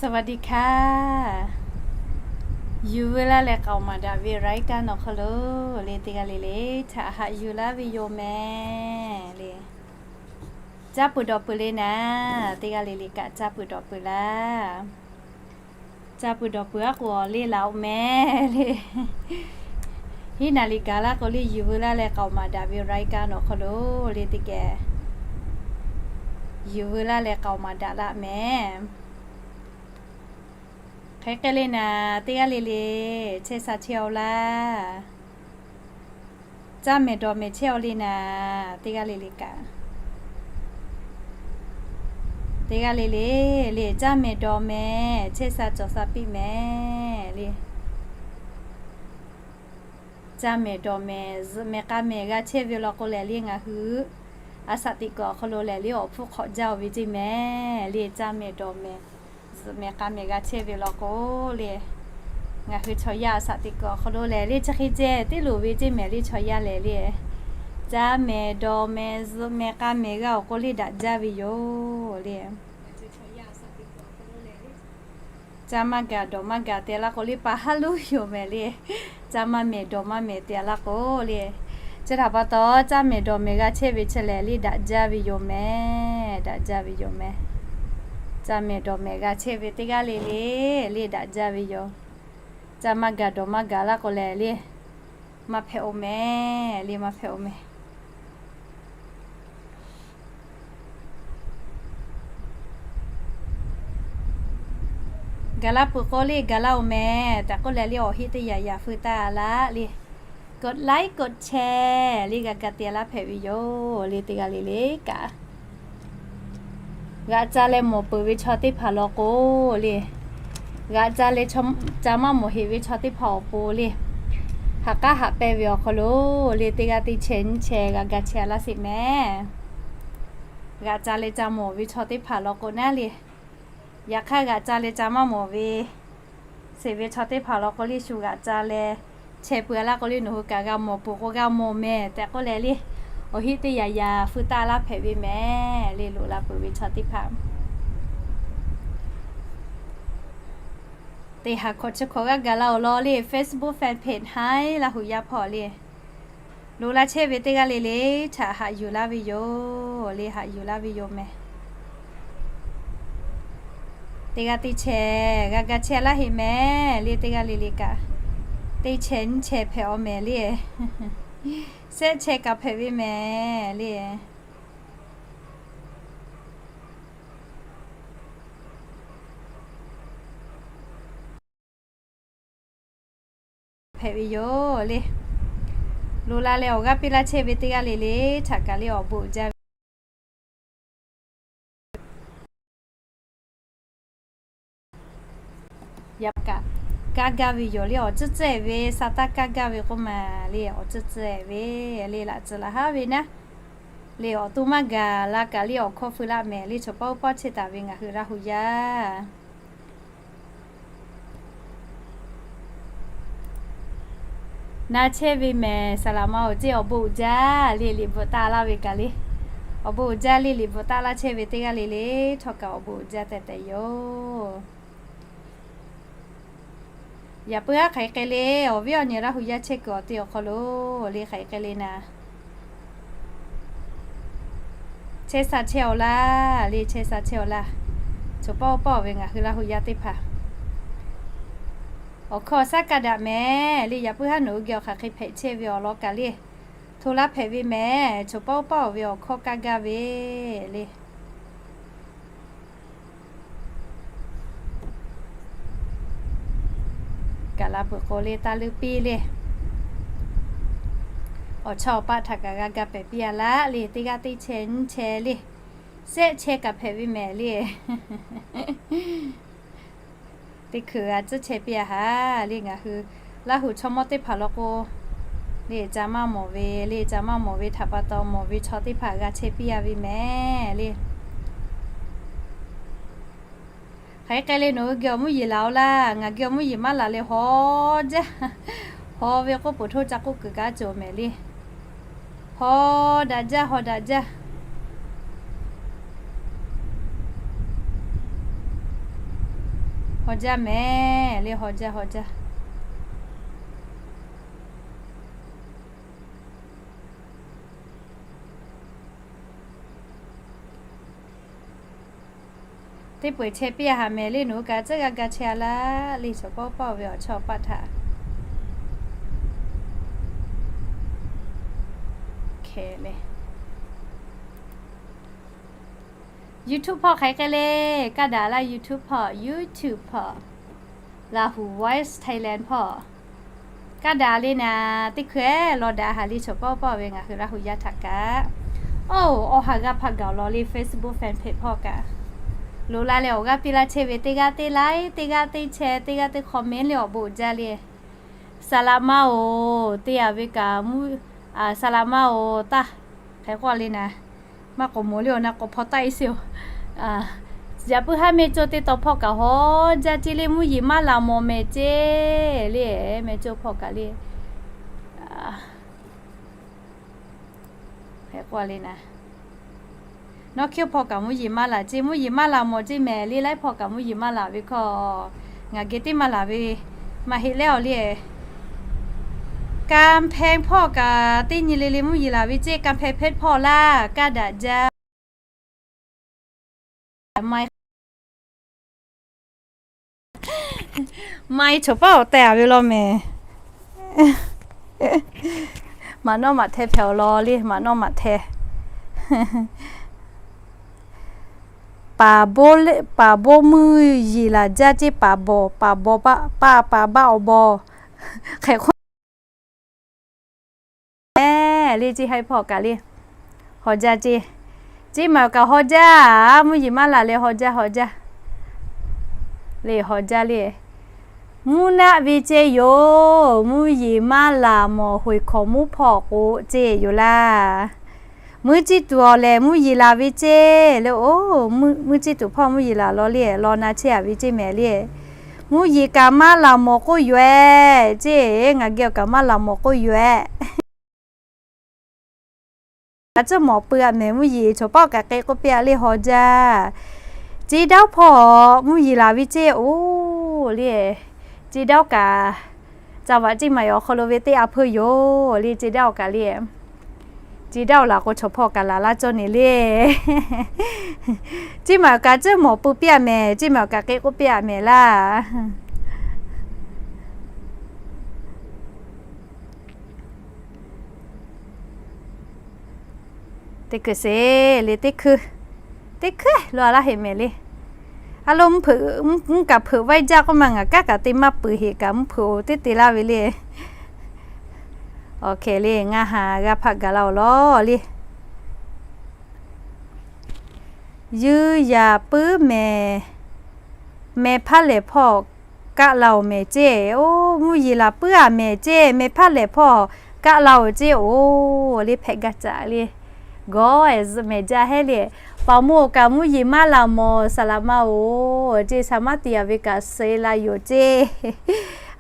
สวัสดีค่ะ Yuˬ veu laˇ leh k'aoˍ maˍ daꞈ ve รายการ awˬ hk'aw lo le, teˇ g'aˇ le le htaꞈ haꞈ yuˬ laˇ ve yoˬ mehˍ le. Caˇ peuˬ dawˬ peuˬ le naˍ, teˇ g'aˇ le le kaꞈ caˇ peuˬ dawˬ peuˬ laˇ. Caˇ peuˬ dawˬ peuˬ aˉ k'o le laˬ oˬ mehˍ le. Hiˉ naˍ riˍ gaˬ laˇ k'o le, Yuˬ veu laˇ leh k'aoˍ maˍ daꞈ ve รายการ awˬ hk'aw lo le, teˇ geh Yuˬ veu laˇ leh k'aoˍ maˍ daꞈ laˇ mehˍ. Hk'e hk'e le naˍ, teˇ g'aˇ le le chehˇ sha chehˇ-aw laˇ. Caˇ mehˍ dawˬ mehˍ chehˇ-aw le naˍ, teˇ g'aˇ le le kaꞈ, teˇ g'aˇ le le le caˇ mehˍ dawˬ mehˍ chehˇ sha cawˬ sha piˇ mehˍ le. Caˇ mehˍ dawˬ mehˍ zuhꞈ mehˍ k'a mehˍ g'a chehˇ ve law k'o lehˬ le, ngaˬ hui a shaꞈ teꞈ kuiˬ awˬ hk'aw lo lehˬ le, awˬ hpfuhˇ hk'awꞈ jaˇ-oˬ ve ceˇ mehˍ le. Caˇ mehˍ dawˬ mehˍ zuhꞈ mehˍ k'a mehˍ g'a chehˇ ve law k'o le, ngaˬ hui chaw yaˇ a shaꞈ teꞈ kuiˬ awˬ hk'aw lo lehˬ le, chi hk'e ceh tiˉ loˍ ve ceˇ mehˍ le. Chaw yaˇ lehˬ le, caˇ mehˍ dawˬ mehˍ zuhꞈ mehˍ k'a mehˍ g'a-oˬ k'o le, daꞈ jaˇ ve yoˬ le. Caˇ maˇ gaˬ dawˬ maˇ gaˬ te laˇ k'o le, pa haˉ lonˉ yoˬ mehˍ le. Caˇ maˇ mehˍ dawˬ maˇ mehˍ te laˇ k'o le, chi htaꞈ pa taw caˇ mehˍ dawˬ mehˍ g'a chehˇ ve chi lehˬ le, daꞈ jaˇ ve yoˬ mehˍ, daꞈ jaˇ ve yoˬ mehˍ. Caˇ mehˍ dawˬ mehˍ g'a chehˇ ve teˇ g'aˇ le le le daꞈ jaˇ ve yoˬ. Caˇ maˇ gaˬ dawˬ maˇ gaˬ laˇ k'o lehˬ le, maˇ hpehꞈ-oˬ mehˍ le, maˇ hpehꞈ-oˬ mehˍ. Gaˬ la peuˬ k'o le, gaˬ laˇ-oˬ mehˍ tehꞈ k'oˆ leh le, awˬ heˆ teˇ yaꞈ yaꞈ feu taˇ laˇ le. กดไลค์ กดแชร์ le g'a ga te laˇ hpehꞈ ve yoˬ le, teˇ g'aˇ le le kaꞈ. G'aꞈ ca leh mawˬ peuˬ ve chaw teˇ hpaˍ law k'o le, g'aꞈ ca leh ca maˇ mawˬ heꞈ ve chaw teˇ hpaˍ awˬ pon le, haꞈ k'aˉ haꞈ pehnˇ ve awˬ hk'aw lo le, teˇ g'aˇ teˇ chehˇ nyiˇ chehˇ g'a ga chehˇ laˇ sheˍ mehˍ. G'aꞈ ca leh ca mawˬ ve chaw teˇ hpaˍ law k'o naˉ le, yaꞈ hk'aˇ g'aꞈ ca leh ca maˇ mawˬ ve sheˍ ve chaw teˇ hpaˍ law k'o le, shu g'aꞈ ca leh chehˇ peuˬ laˇ k'o le, nawˬ hui kaꞈ g'a mawˬ peuˬ k'o g'a mawˬ mehˍ tehꞈ k'oˆ leh le, awˬ heˆ teˇ yaꞈ yaꞈ feu taˇ laˇ hpehꞈ ve mehˍ le, loꞈ la peuˬ ve chaw teˇ hpaˍ. Teˇ haˍ hkawꞈ chi hkawꞈ g'aˇ gaˬ la-oˬ law le, Facebook fan page Haiˉ Laˇ hu yaˇ hpawˇ le, loꞈ la chehˇ ve teˇ g'aˇ le le htaꞈ haꞈ yuˬ laˇ ve yoˬ le, haꞈ yuˬ laˇ ve yoˬ mehˍ. Teˇ g'aˇ teˇ chehˇ g'a ga chehˇ laˇ heꞈ mehˍ le, teˇ g'aˇ le le kaꞈ, teˇ chehˇ nyiˇ chehˇ hpehꞈ-aw mehˍ le. Shehˆ chehˇ kaꞈ hpehꞈ ve mehˍ le. Hpehꞈ ve yoˬ le. Loꞈ la leh awˬ g'aˇ piˇ laˇ chehˇ ve teˇ g'aˇ le le htaꞈ kaꞈ le awˬ bon uiˍ jaˇ ve. Yaꞈ kaꞈ, kaˇ gaˇ ve yoˬ le, awˬ tcuhˉ tcuhˉ-e ve sa taˇ kaˇ gaˇ ve k'oˆ maˬ le, awˬ tcuhˉ tcuhˉ-e ve le, laꞈ tcuh laꞈ haˉ ve naˉ le, awˬ to maˇ gaˬ la kaꞈ le, awˬ hkawˇ feu laˇ mehˍ le, chaw paˆ uˉ paˆ chehˇ taˍ ve ngaˬ hui Laˇ hu yaˇ na chehˇ ve mehˍ. Saˍ laˍ ma-oˬ ceˇ, awˬ bon uiˍ jaˇ le, liꞈ bvuhꞈ taˆ laˇ ve kaꞈ le, awˬ bon uiˍ jaˇ le, liꞈ bvuhꞈ taˆ laˇ chehˇ ve teˇ g'aˇ le le htawˇ kaꞈ awˬ bon uiˍ jaˇ tehꞈ tehꞈ yoˬ. Yaꞈ puiˉ haˉ hk'aˬ hk'e le, awˬ viˉ awˬ nyi Laˇ hu yaˇ chehˇ kuiˬ awˬ te awˬ hk'aw lo le hk'aˬ hk'e le naˍ, chehˇ sha chehˇ-aw laˇ le, chehˇ sha chehˇ-aw laˇ. Chaw paˆ uˉ paˆ-oˬ ve ngaˬ hui Laˇ hu yaˇ teˇ hpaˍ awˬ hkawˇ shaˉ kaˇ daꞈ mehˍ le. Yaꞈ puiˉ haˉ nawˬ hui geh awˬ hk'aˬ hk'e hpehꞈ chehˇ ve awˬ lawn kaꞈ le, hto laˇ hpehꞈ ve mehˍ. Chaw paˆ uˉ paˆ-oˬ ve awˬ hkawˇ kaˇ gaˇ ve le. Gaˬ la peuˬ k'o le, taˇ leuˉ piˇ le. Awˬ chawˇ awˬ paˆ htaꞈ kaꞈ g'a ga pehˍ piˇ-a laˇ le, teˇ g'aˇ teˇ chehˇ nyiˇ chehˇ le, shehˆ chehˇ kaꞈ hpehꞈ ve mehˍ le. Teˇ hkui g'a tcuhˉ chehˇ piˇ-a haˍ le. Ngaˬ hui Laˇ hu chaw mawˇ teˇ hpaˍ law k'o le, ca maˇ mawˬ ve le, ca maˇ mawˬ ve htaꞈ pa taw mawˬ ve chaw teˇ hpaˍ g'a chehˇ piˇ-a ve mehˍ le. Hk'aˬ hk'e le nawˬ hui geh awˬ mvuhˇ yeˬ laˬ-aw laˇ, ngaˬ geh awˬ mvuhˇ yeˬ maˇ laˬ leh haw jaˇ. Haw ve k'oˆ peuˬ htoˇ ca k'oˆ kuiˬ kaꞈ cawˬ mehˍ le. Haw daꞈ jaˇ, haw daꞈ jaˇ. Haw jaˇ mehˍ le, haw jaˇ, haw jaˇ. Teˇ peu-eˬ chehˇ piˇ-a haꞈ mehˍ le, nawˬ hui kaꞈ tcuhˉ g'a ga chehˇ-a laˇ le, chaw pawˆ pawˆ ve awˬ chawˇ paˆ htaꞈ hkeh le. YouTube hpawˇ hk'aˬ hk'e le, kaˇ daꞈ laˇ. YouTube hpawˇ, YouTube hpawˇ, Lahu Voice Thailand hpawˇ kaˇ daꞈ le naˍ, teˇ hkui-eˬ law daꞈ haꞈ le, chaw pawˆ pawˆ ve ngaˬ hui Lahu yaˇ htaꞈ kaꞈ. Oˇ, awˬ ha g'aˇ hpaˆ gaˬ-oˬ law le, Facebook fan page hpawˇ kaꞈ. Loꞈ la leh awˬ g'aˇ piˇ laˇ chehˇ ve, teˇ g'aˇ teˇ like, teˇ g'aˇ teˇ share, teˇ g'aˇ teˇ comment le awˬ bon jaˇ le. Saˍ laꞈ maˇ oˬ, teˇ yanˇ ve kaꞈ mvuhˇ, saˍ laꞈ maˇ oˬ taˇ, hk'e k'oˆ le naˍ. Maˇ k'awꞈ mawˬ le awˬ na k'awꞈ hpaw taˆ-e sheˍ-oˬ. Yaꞈ puiˉ haˉ mehˇ cawˇ teˇ taw hpawˇ kaꞈ haw jaˇ ceˇ le, mvuhˇ yeˬ maˇ laˬ mawˬ mehˍ ceˇ le, mehˇ cawˇ hpawˇ kaꞈ le. Hk'e k'oˆ le naˍ. Nawˉ hkiˇ hpawˇ kaꞈ mvuhˇ yeˬ maˇ laˬ ceˇ, mvuhˇ yeˬ maˇ laˬ mawˬ ceˇ mehˍ le, laiˉ hpawˇ kaꞈ mvuhˇ yeˬ maˇ laˬ ve hkawˇ, ngaˬ geh teˇ maˇ laˬ ve maˇ heˆ leh awˬ le. Kanˇ hpehˇ hpawˇ kaꞈ teˇ nyi le le mvuhˇ yeˬ laˬ ve ceˇ, kanˇ hpehˇ hpehˇ hpawˇ laˇ kaˇ daꞈ jaˇ. Maˇ heˆ, chaw pawˆ awˬ tehˬ-a ve law mehˍ. Maꞈ nawˉ maꞈ hteh hpehꞈ-oˬ law le, maꞈ nawˉ maꞈ hteh. Paˍ bawˇ mvuhˇ yeˬ laˬ jaˇ ceˇ, paˍ bawˬ, paˍ bawˬ paˍ, paˍ baˆ awˬ bawˬ. Hk'e k'oˆ le ceˇ, haiˉ hpawˇ kaꞈ le haw jaˇ ceˇ. Ceˇ maˬ kaꞈ haw jaˇ, mvuhˇ yeˬ maˇ laˬ leh haw jaˇ, haw jaˇ le, haw jaˇ le. Mvuhˇ naˆ ve ceˇ yoˬ, mvuhˇ yeˬ maˇ laˬ mawˬ hoiˍ hkawꞈ mvuhˇ hpawˇ k'o ceˇ yoˬ laˇ. Mvuhˇ ciˇ tuˬ awˬ lehˬ mvuhˇ yeˬ laˬ ve ceˇ le, oˬ, mvuhˇ ciˇ tuˬ hpawˇ mvuhˇ yeˬ laˬ law le, law na chehˇ-a ve ceˇ mehˍ le. Mvuhˇ yeˬ kaꞈ maˇ laˬ mawˬ k'oˆ yoˬ-ehˍ ceˇ, ngaˬ geh awˬ kaꞈ maˇ laˬ mawˬ k'oˆ yoˬ-ehˍ. Kaꞈ tcuhˉ mawˬ pui-a mehˍ, mvuhˇ yeˬ chaw pawˆ kaꞈ k'e k'oˆ piˇ-a le, haw jaˇ. Ceˇ daˇ hpawˇ mvuhˇ yeˬ laˬ ve ceˇ, oˬ le. Ceˇ daˇ kaꞈ, ca vaꞈ ceˇ maˬ awˬ hk'aw lo ve teˇ a hpeuˇ yoˬ le, ceˇ daˇ awˬ kaꞈ le. Ceˇ daˇ awˬ laˬ k'o chaw hpawˇ kaꞈ laˬ laˇ cawˇ ne le. Ceˇ maˬ awˬ kaꞈ tcuhˉ mawˬ pui piˇ-a mehˍ, ceˇ maˬ awˬ kaꞈ k'e k'oˆ piˇ-a mehˍ laˇ. Teˇ hkui sheˍ le, teˇ hkui, teˇ hkui lo a laˇ heˆ mehˍ le. A lo, mvuhˇ kaꞈ hpeuꞈ vaiˇ jaˇ k'oˆ ma, ngaˬ kaˉ kaꞈ te maˇ peuˬ heˆ kaꞈ mvuhˇ hpeuꞈ-oˬ teˇ te laˇ ve le. Awˬ hkeh le, ngaˬ haˍ g'a hpaˆ gaˬ la awˬ law le. Yuˇ yaˍ puiˉ mehˍ, meh hpaˇ lehˬ hpawˇ kaˆ la-oˬ mehˍ ceˇ. Oˬ, mvuhˇ yeˬ laˬ puiˉ-a mehˍ ceˇ, meh hpaˇ lehˬ hpawˇ kaˆ la-oˬ ceˇ. Oˬ, le hpehꞈ gaˇ caꞈ le. Gawˬ-ehˍ zuhꞈ mehˍ jaˇ heˉ le. Paˍ mawˇ-oˬ kaꞈ mvuhˇ yeˬ maˇ laˬ mawˬ, saˍ laꞈ ma-oˬ ceˇ, shaˍ maˇ te-a ve kaꞈ suh-e la yoˬ ceˇ.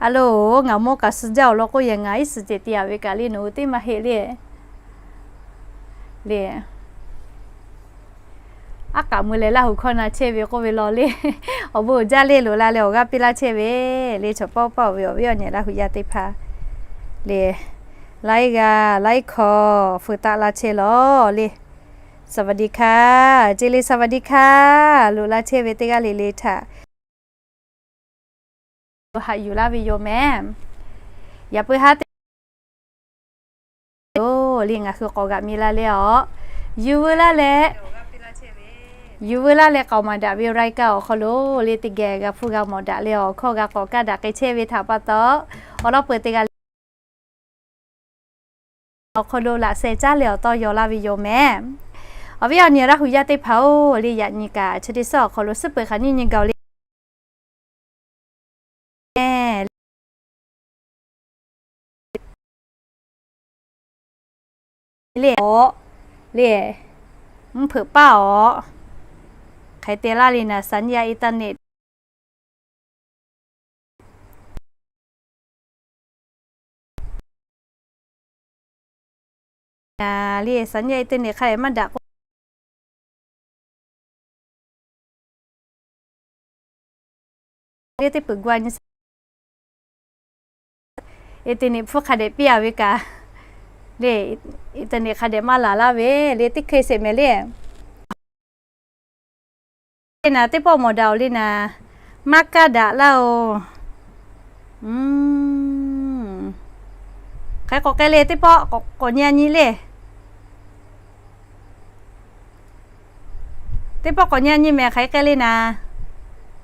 A lo, ngaˬ mawˇ kaꞈ suh jaˇ awˬ lawn k'oˆ yehˬ, ngaˬ iˉ suhˍ ceh te-a ve kaꞈ le, nawˬ hui teˇ maˇ heˆ le. Le, aˉ k'aꞈ mui leh Laˇ huˍ hkawˇ na chehˇ ve k'oˆ ve law le. Awˬ bon uiˍ jaˇ le, loꞈ la leh awˬ g'aˇ piˇ laˇ chehˇ ve le. Chaw pawˆ pawˆ ve awˬ viˉ awˬ nyi Laˇ huˍ yaˇ teˇ hpaˍ le, laiˉ g'aˇ laiˉ hkawˇ feu taˆ laˇ chehˇ lawˬ le. สวัสดีค่ะ ceˇ le, สวัสดีค่ะ loꞈ la chehˇ ve teˇ g'aˇ le le htaꞈ haꞈ yuˬ laˇ ve yoˬ mehˍ. Yaꞈ puiˉ haˉ teˇ yoˬ le, ngaˬ hui k'awꞈ g'aꞈ mi la leh awˬ, yuˬ veu laˇ leh, yuˬ veu laˇ leh k'aoˍ maˍ daꞈ ve รายการ awˬ hk'aw lo le, teˇ geh g'a hpuˇ g'a mawˬ daꞈ leh awˬ hkawˇ g'a k'awꞈ kaˇ daꞈ k'ai chehˇ ve htaꞈ pa taw, awˬ lawn peuˬ teˇ g'aˇ le awˬ hk'aw lo laꞈ sheh caˉ leh awˬ tawˇ yaw laˇ ve yoˬ mehˍ. Awˬ viˉ awˬ nyi Laˇ huˍ yaˇ teˇ hpaˍ-oˬ le, yaꞈ nyi kaꞈ chi teˇ suhˉ awˬ hk'aw lo suhˉ peuˬ hk'aˬ nyiˇ nyi gaˬ-oˬ le. Le, awˬ, le, mvuhˇ hpeuꞈ paˇ awˬ, hk'e te laˇ le naˍ, สัญญาณอินเทอร์เน็ต le, สัญญาณอินเทอร์เน็ต hk'a leh maˇ daꞈ k'o le teˇ peuˬ g'a nyi, internet hpu hk'a dehꞈ piˇ a ve kaꞈ le, internet hk'a dehꞈ maˇ laˬ laˇ ve le teˇ hkui sheˍ mehˍ le. Naˍ teˇ pawˆ mawˬ daꞈ-oˬ le naˍ, maˇ kaˇ daꞈ laˇ-oˬ. Hk'aˬ hk'e k'awꞈ k'ai le teˇ pawˆ k'awꞈ nyi a nyi le. Teˇ pawˆ k'awꞈ nyi a nyi mehˍ hk'aˬ hk'e k'ai le naˍ.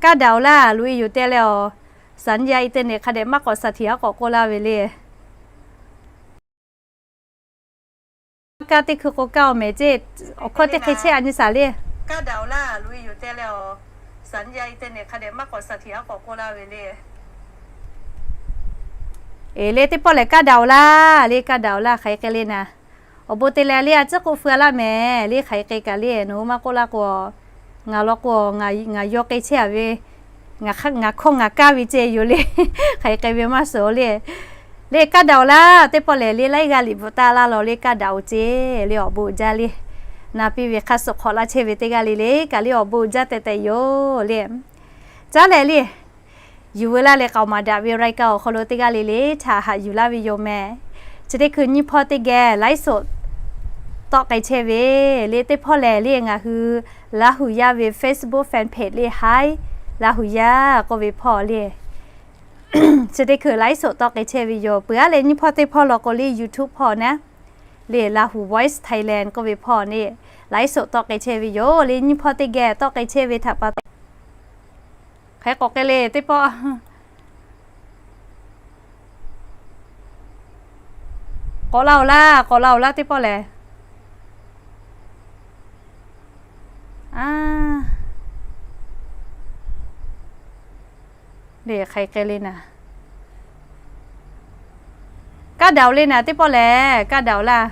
Kaˇ daꞈ-oˬ laˇ loꞈ-e yoˬ tehꞈ leh-oˬ, สัญญาณ internet hk'a dehꞈ maˇ k'awꞈ เสถียร k'awꞈ k'oˆ laˇ ve le. Kaˇ teˇ hkui k'o kaˇ-oˬ mehˍ ceˇ, awˬ hkawˇ teˇ hk'e chehˇ a nyi shaˍ le. Eˬ le teˇ pawˆ lehˬ kaˇ daꞈ-oˬ laˇ le, kaˇ daꞈ-oˬ laˇ hk'aˬ hk'e k'ai le naˍ. Awˬ bon te leh le a ciˉ k'oˆ feu a laˇ mehˍ le hk'aˬ hk'e k'ai kaꞈ le, nawˬ hui maˇ k'oˆ laˇ k'o, ngaˬ law k'o, ngaˬ yaw k'ai chehˇ a ve, ngaˬ hkawˇ ngaˬ kaˇ ve ceˇ yoˬ le. Hk'aˬ hk'e k'ai ve maˇ suhˍ le. Le kaˇ daꞈ-oˬ laˇ teˇ pawˆ lehˬ le, laiˉ g'aˇ liꞈ bvuhꞈ taˍ laˇ lawˬ le, kaˇ daꞈ-oˬ ceˇ le, awˬ bon uiˍ jaˇ le. Na piˇ ve hk'a suh hk'awꞈ laˇ chehˇ ve teˇ g'aˇ le le kaꞈ le awˬ bon uiˍ jaˇ tehꞈ tehꞈ yoˬ le. Caˉ lehˬ le, yuˬ veu laˇ leh k'aoˍ maˍ daꞈ ve รายการ awˬ hk'aw lo teˇ g'aˇ le le htaꞈ haꞈ yuˬ laˇ ve yoˬ mehˍ. Chi teˇ hkui nyiˇ hpawˇ teˇ geh ไลฟ์สด tawˆ k'ai chehˇ ve le teˇ hpawˇ lehˬ le ngaˬ hui Laˇ hu yaˇ ve Facebook fan page le Hi Laˇ hu yaˇ k'oˆ ve hpawˇ le. Chi teˇ hkui ไลฟ์สด tawˆ k'ai chehˇ ve yoˬ. Peuˬ aˉ leh nyiˇ hpawˇ teˇ hpawˇ law k'o le YouTube hpawˇ naˉ le Laˇ hu Voice Thailand k'oˆ ve hpawˇ le ไลฟ์สด tawˆ k'ai chehˇ ve yoˬ le. Nyiˇ hpawˇ teˇ geh tawˆ k'ai chehˇ ve htaꞈ pa taw, hk'aˬ hk'e k'awꞈ k'ai le teˇ pawˆ k'awꞈ la-oˬ laˇ, k'awꞈ la-oˬ laˇ teˇ pawˆ lehˬ. A, le hk'aˬ hk'e k'ai le naˍ. Kaˇ daꞈ-oˬ le naˍ teˇ pawˆ lehˬ, kaˇ daꞈ-oˬ laˇ.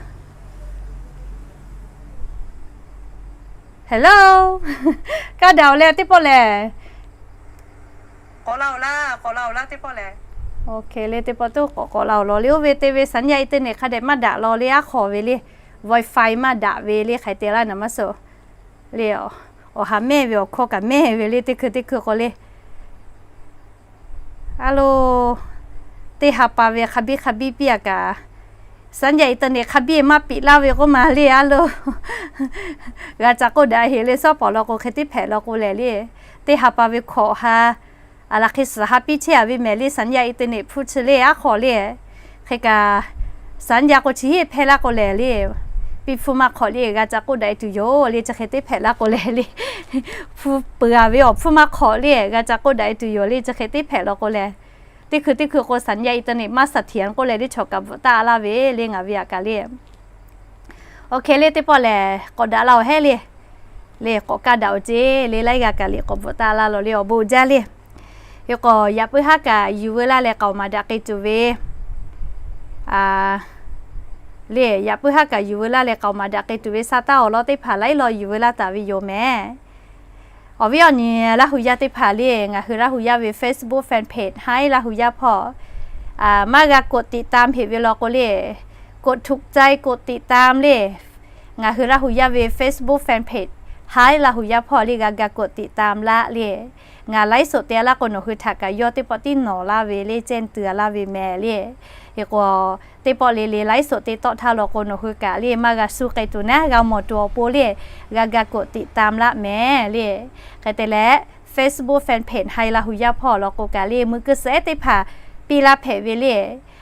Hello, kaˇ daꞈ-oˬ le teˇ pawˆ lehˬ. K'awꞈ la-oˬ laˇ, k'awꞈ la-oˬ laˇ teˇ pawˆ lehˬ. Oˇ hk'e le teˇ pawˆ tuˉ k'awꞈ k'awꞈ la-oˬ law le. Oˇ ve te ve สัญญาณ internet hk'a dehꞈ maˇ daꞈ law le, aˉ hk'aw ve le, Wi-Fi maˇ daꞈ ve le hk'aˬ hk'e te laˇ naˍ maˇ suhˍ le. Awˬ ha mehˇ ve awˬ hkawˇ kaꞈ mehˇ ve le teˇ hkui teˇ hkui k'o le. A lo, teˇ ha pa ve hk'a biˇ hk'a biˇ piˇ a kaꞈ, สัญญาณ internet hk'a biˇ maˇ piˍ laˇ ve k'oˆ ma le a lo. G'a ca k'oˆ daꞈ heˍ le, shawˉ pawˍ law k'o hk'e teˇ hpehꞈ law k'o lehˬ le, teˇ ha pa ve hkawꞈ ha, a laˬ hk'e suhˍ ha piˇ chehˇ a ve mehˍ le สัญญาณ internet hpu chi le aˉ hk'aw le. Hk'e kaꞈ, สัญญาณ k'o chi hiˉ hpehˇ laˇ k'o lehˬ le, piˇ hpfuhˇ maˇ hk'awꞈ le g'a ca k'oˆ daꞈ e tuˬ yoˬ le, chi hk'e teˇ hpehꞈ laˇ k'o lehˬ le. Hpu peuˬ a ve awˬ hpfuhˇ maˇ hk'awꞈ le g'a ca k'oˆ daꞈ e tuˬ yoˬ le, chi hk'e teˇ hpehꞈ law k'o lehˬ. Teˇ hkui teˇ hkui k'o สัญญาณ internet maˇ เสถียร k'oˆ leh le chaw kaꞈ bvuhꞈ taˍ laˇ ve le ngaˬ ve aꞈ kaꞈ le. Oˇ hk'e le teˇ pawˆ lehˬ k'awꞈ daꞈ la-oˬ heˉ le. Le k'awꞈ kaˇ daꞈ-oˬ ceˇ le, laiˉ g'aˇ kaꞈ liꞈ k'awꞈ bvuhꞈ taˍ laˇ lawˬ le, awˬ bon jaˇ le. Hk'e k'o yaꞈ puiˉ haˉ kaꞈ yuˬ veu laˇ leh k'aoˍ maˍ daꞈ k'ai tuˬ ve, a, le yaꞈ puiˉ haˉ kaꞈ yuˬ veu laˇ leh k'aoˍ maˍ daꞈ k'ai tuˬ ve sa taˇ awˬ lawn teˇ hpaˍ laiˉ law yuˬ veu laˇ taˍ ve yoˬ mehˍ. Awˬ viˉ awˬ nyi Laˇ hu yaˇ teˇ hpaˍ le, ngaˬ hui Laˇ hu yaˇ ve Facebook fan page Hi Laˇ hu yaˇ hpawˇ, a, maˇ g'a กดติดตาม heꞈ ve law k'o le, กดถูกใจ กดติดตาม le. Ngaˬ hui Laˇ hu yaˇ ve Facebook fan page Hi Laˇ hu yaˇ hpawˇ le g'a ga กดติดตาม laˇ le. Ngaˬ ไลฟ์สด te a laˇ k'o nawˬ hui htaꞈ kaꞈ yawˇ teˇ pawˆ tiˉ nawˬ laˇ ve le, แจ้งเตือน laˇ ve mehˍ le. Hk'e k'o teˇ pawˆ le le ไลฟ์สด te tawˆ htaˇ law k'o nawˬ hui kaꞈ le maˇ g'a shu k'ai tuˬ naˉ g'a mawˬ tuˬ awˬ pon le, g'a ga กดติดตาม laˇ mehˍ le. Hk'e te leh Facebook fan page Hi Laˇ hu yaˇ hpawˇ law k'o kaꞈ le mui keu suhˍ ehˉ teˇ hpaˍ piˇ laˇ hpehꞈ ve le.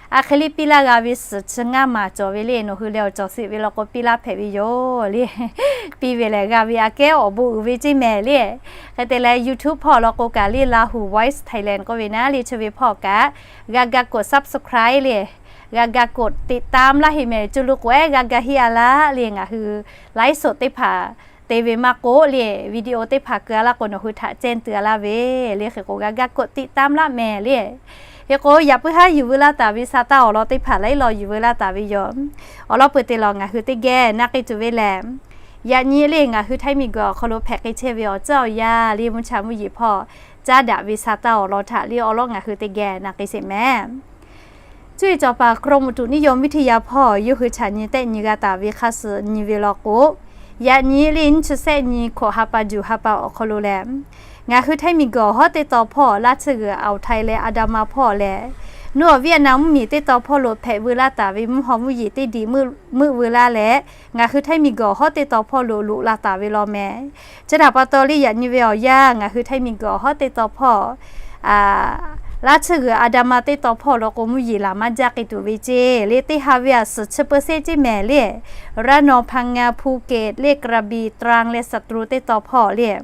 A hk'e le piˇ laˇ g'a ve suhˍ chi ngaˇ maˬ cawˬ ve le, nawˬ hui leh awˬ cawˬ sheˍ ve law k'o piˇ laˇ hpehꞈ ve yoˬ le. Piˇ ve lehˬ g'a ve aꞈ kehˉ awˬ bon uiˍ ve ceˇ mehˍ le. Hk'e te leh YouTube hpawˇ law k'o kaꞈ le Laˇ hu Voice Thailand k'oˆ ve naˉ le chi ve hpawˇ kaꞈ g'a ga กด subscribe le, g'a ga กดติดตาม laˇ heˍ mehˍ, co lo k'o ehˉ g'a ga heˆ a laˇ le. Ngaˬ hui ไลฟ์สด teˇ hpaˍ te ve maˇ k'oˆ le, video teˇ hpaˍ keu a laˇ k'o nawˬ hui htaꞈ แจ้งเตือน laˇ ve le. Hk'e k'o g'a ga กดติดตาม laˇ mehˍ le. Hk'e k'o yaꞈ puiˉ haˉ yuˬ veu laˇ taˍ ve sa taˇ awˬ lawn teˇ hpaˍ laiˉ law yuˬ veu laˇ taˍ ve yoˬ. Awˬ lawn peuˬ te lawˬ ngaˬ hui teˇ geh na k'ai tuˬ ve lehˬ, yaꞈ nyi le ngaˬ hui Htaiˇ miˬguiˬ awˬ hk'aw lo hpehꞈ k'ai chehˇ ve awˬ ceuˬ awˬ yaˇ le mvuhˇ cha mvuhˇ yeˬ hpawˇ caˉ daꞈ ve sa taˇ awˬ lawn htaꞈ le awˬ lawn ngaˬ hui teˇ geh na k'ai sheˍ mehˍ. Cuˇ yiˍ cawˬ paˍ กรมอุตุนิยมวิทยา hpawˇ yawˇ hui chaꞈ nyi tehˆ nyi g'a taˍ ve hk'a suh nyi ve law k'o, yaꞈ nyi le nyiˇ chi sehˆ nyi hkawꞈ ha pa juˬ ha pa awˬ hk'aw lo lehˬ, Ngaˬ hui Htaiˇ miˬguiˬ awˬ hawˉ teˇ taw hpawˇ Laˇ tsuhˇ g'uiˬ Awˬ htaiˍ leh Aˍdanˍ ma hpawˇ lehˬ, nawˬ Vietnam mvuhˇmiˬ teˇ taw hpawˇ lo hpehꞈ veu laˇ taˍ ve mvuhˇ haw mvuhˇ yeˬ teˇ diˬ meuˆ veu laˇ leh, ngaˬ hui Htaiˇ miˬguiˬ awˬ hawˉ teˇ taw hpawˇ lo loꞈ la taˍ ve law meh. Chi htaꞈ pa taw leh yaꞈ nyi ve awˬ yanˇ ngaˬ hui Htaiˇ miˬguiˬ awˬ hawˉ teˇ taw hpawˇ Laˇ tsuhˇ g'uiˬ Aˍdanˍ ma teˇ taw hpawˇ law k'o mvuhˇ yeˬ laˬ maˇ jaˇ k'ai tuˬ ve ceˇ leh teˇ ha ve aꞈ suhˍ chi peu seˆ ceˇ mehˍ leh, Raˇ nawˬ, Hpaˍ ngaˍ, Hpu kehˍ leh Kraˍbiˍ, Traˇ leh Saˍtruˆ teˇ taw hpawˇ leh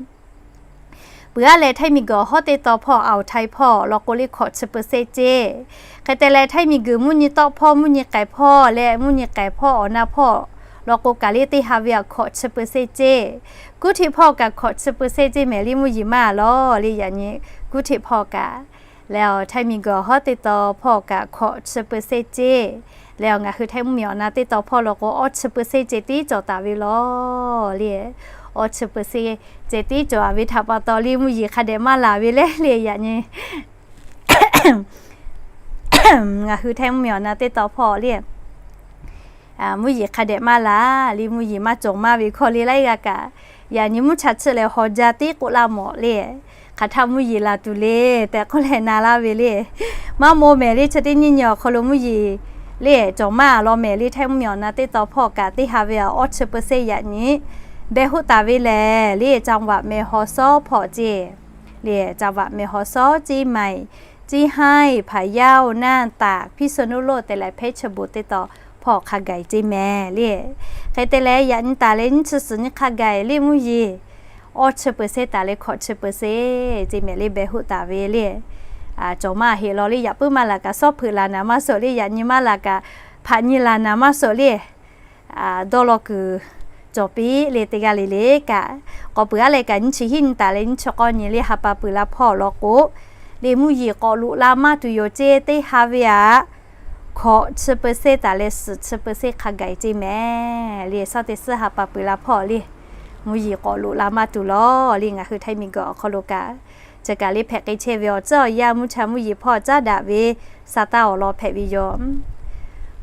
peuˬ aˉ leh Htaiˇ miˬguiˬ awˬ hawˉ teˇ taw hpawˇ Awˬ htaiˍ hpawˇ law k'o leh hkawꞈ chi peu seˆ ceˇ. Hk'e te leh Htaiˇ miˬguiˬ mvuhˇ nyi tawˆ hpawˇ mvuhˇ nyi k'ai hpawˇ leh mvuhˇ nyi k'ai hpawˇ awˬ na hpawˇ law k'o kaꞈ leh teˇ ha ve aꞈ hkawꞈ chi peu seˆ ceˇ. Kuˉ hteˆ hpawˇ kaꞈ hkawꞈ chi peu seˆ ceˇ mehˍ leh mvuhˇ yeˬ maˇ law leh yaꞈ nyi kuˉ hteˆ hpawˇ kaꞈ leh Htaiˇ miˬguiˬ awˬ hawˉ teˇ taw hpawˇ kaꞈ hkawꞈ chi peu seˆ ceˇ. Leh ngaˬ hui Htaiˇ mvuhˇmiˬ awˬ na teˇ taw hpawˇ law k'o awˇ chi peu seˆ ceh tiˉ cawˬ taˍ ve law leh, awˇ chi peu seˆ ceh tiˉ cawˬ a ve htaꞈ pa taw leh mvuhˇ yeˬ hk'a dehꞈ maˇ laˬ ve leh leh yaꞈ nyi ngaˬ hui Htaiˇ mvuhˇmiˬ awˬ na teˇ taw hpawˇ leh mvuhˇ yeˬ hk'a dehꞈ maˇ laˬ leh mvuhˇ yeˬ maˇ cawˬ maˇ ve hkawˇ leh laiˉ g'aˇ kaꞈ, yaꞈ nyi mvuhˇ cha chiˆ leh haw jaˇ tiˉ k'oˆ laˇ mawˬ leh, hk'aˬ htaˇ mvuhˇ yeˬ laˬ tuˬ le tehꞈ k'oˆ leh na laˇ ve leh, maˇ maw mehˍ leh chi teˇ nyiˇ nyi awˬ hk'aw lo mvuhˇ yeˬ leh cawˬ maˇ law mehˍ leh Htaiˇ mvuhˇmiˬ awˬ na teˇ taw hpawˇ kaꞈ teˇ ha ve aꞈ awˇ chi peu seˆ yaꞈ nyi beh hoˆ taˍ ve lehˬ leh จังหวัดแม่ฮ่องสอน hpawˇ ceˇ leh จังหวัดแม่ฮ่องสอน เชียงใหม่ เชียงราย พะเยา น่าน ตาก พิษณุโลก te leh เพชรบูรณ์ teˇ taw hpawˇ hk'a gaˬ ceˇ mehˍ leh. Hk'e te leh yaꞈ nyi taˍ leh nyiˇ chi suhˍ nyi hk'a gaˬ leh mvuhˇ yeˬ awˇ chi peu seˆ taˍ leh hkawꞈ chi peu seˆ ceˇ mehˍ leh beh hoˆ taˍ ve leh, cawˬ maˇ heˆ law leh yaꞈ puiˉ maˇ laˬ kaꞈ sawˉ hpeuꞈ laˬ naˍ maˇ suhˍ leh yaꞈ nyi maˇ laˬ kaꞈ hpaꞈ nyi laˬ naˍ maˇ suhˍ leh dawˇ law kuiˬ cawˬ piˇ leh teˇ g'aˇ le le kaꞈ, k'awꞈ peuˬ aˉ leh kaꞈ nyiˇ chi hiˉ nyi taˍ leh nyiˇ chi k'awˇ nyi leh ha pa peuˬ la hpawˇ law k'o, leh mvuhˇ yeˬ k'awꞈ loꞈ la maˇ tuˬ yoˬ ceˇ teˇ ha ve aꞈ hkawꞈ chi peu seˆ taˍ leh suhˍ chi peu seˆ hk'a gaˬ ceˇ mehˍ leh sawˉ teˇ suhˉ ha pa peuˬ la hpawˇ leh mvuhˇ yeˬ k'awꞈ loꞈ la maˇ tuˬ law leh ngaˬ hui Htaiˇ miˬguiˬ awˬ hk'aw lo kaꞈ, chi kaꞈ leh hpehꞈ k'ai chehˇ ve awˬ tcuhˉ awˬ yanˇ mvuhˇ cha mvuhˇ yeˬ hpawˇ caˉ daꞈ ve sa taˇ awˬ lawn hpehꞈ ve yoˬ.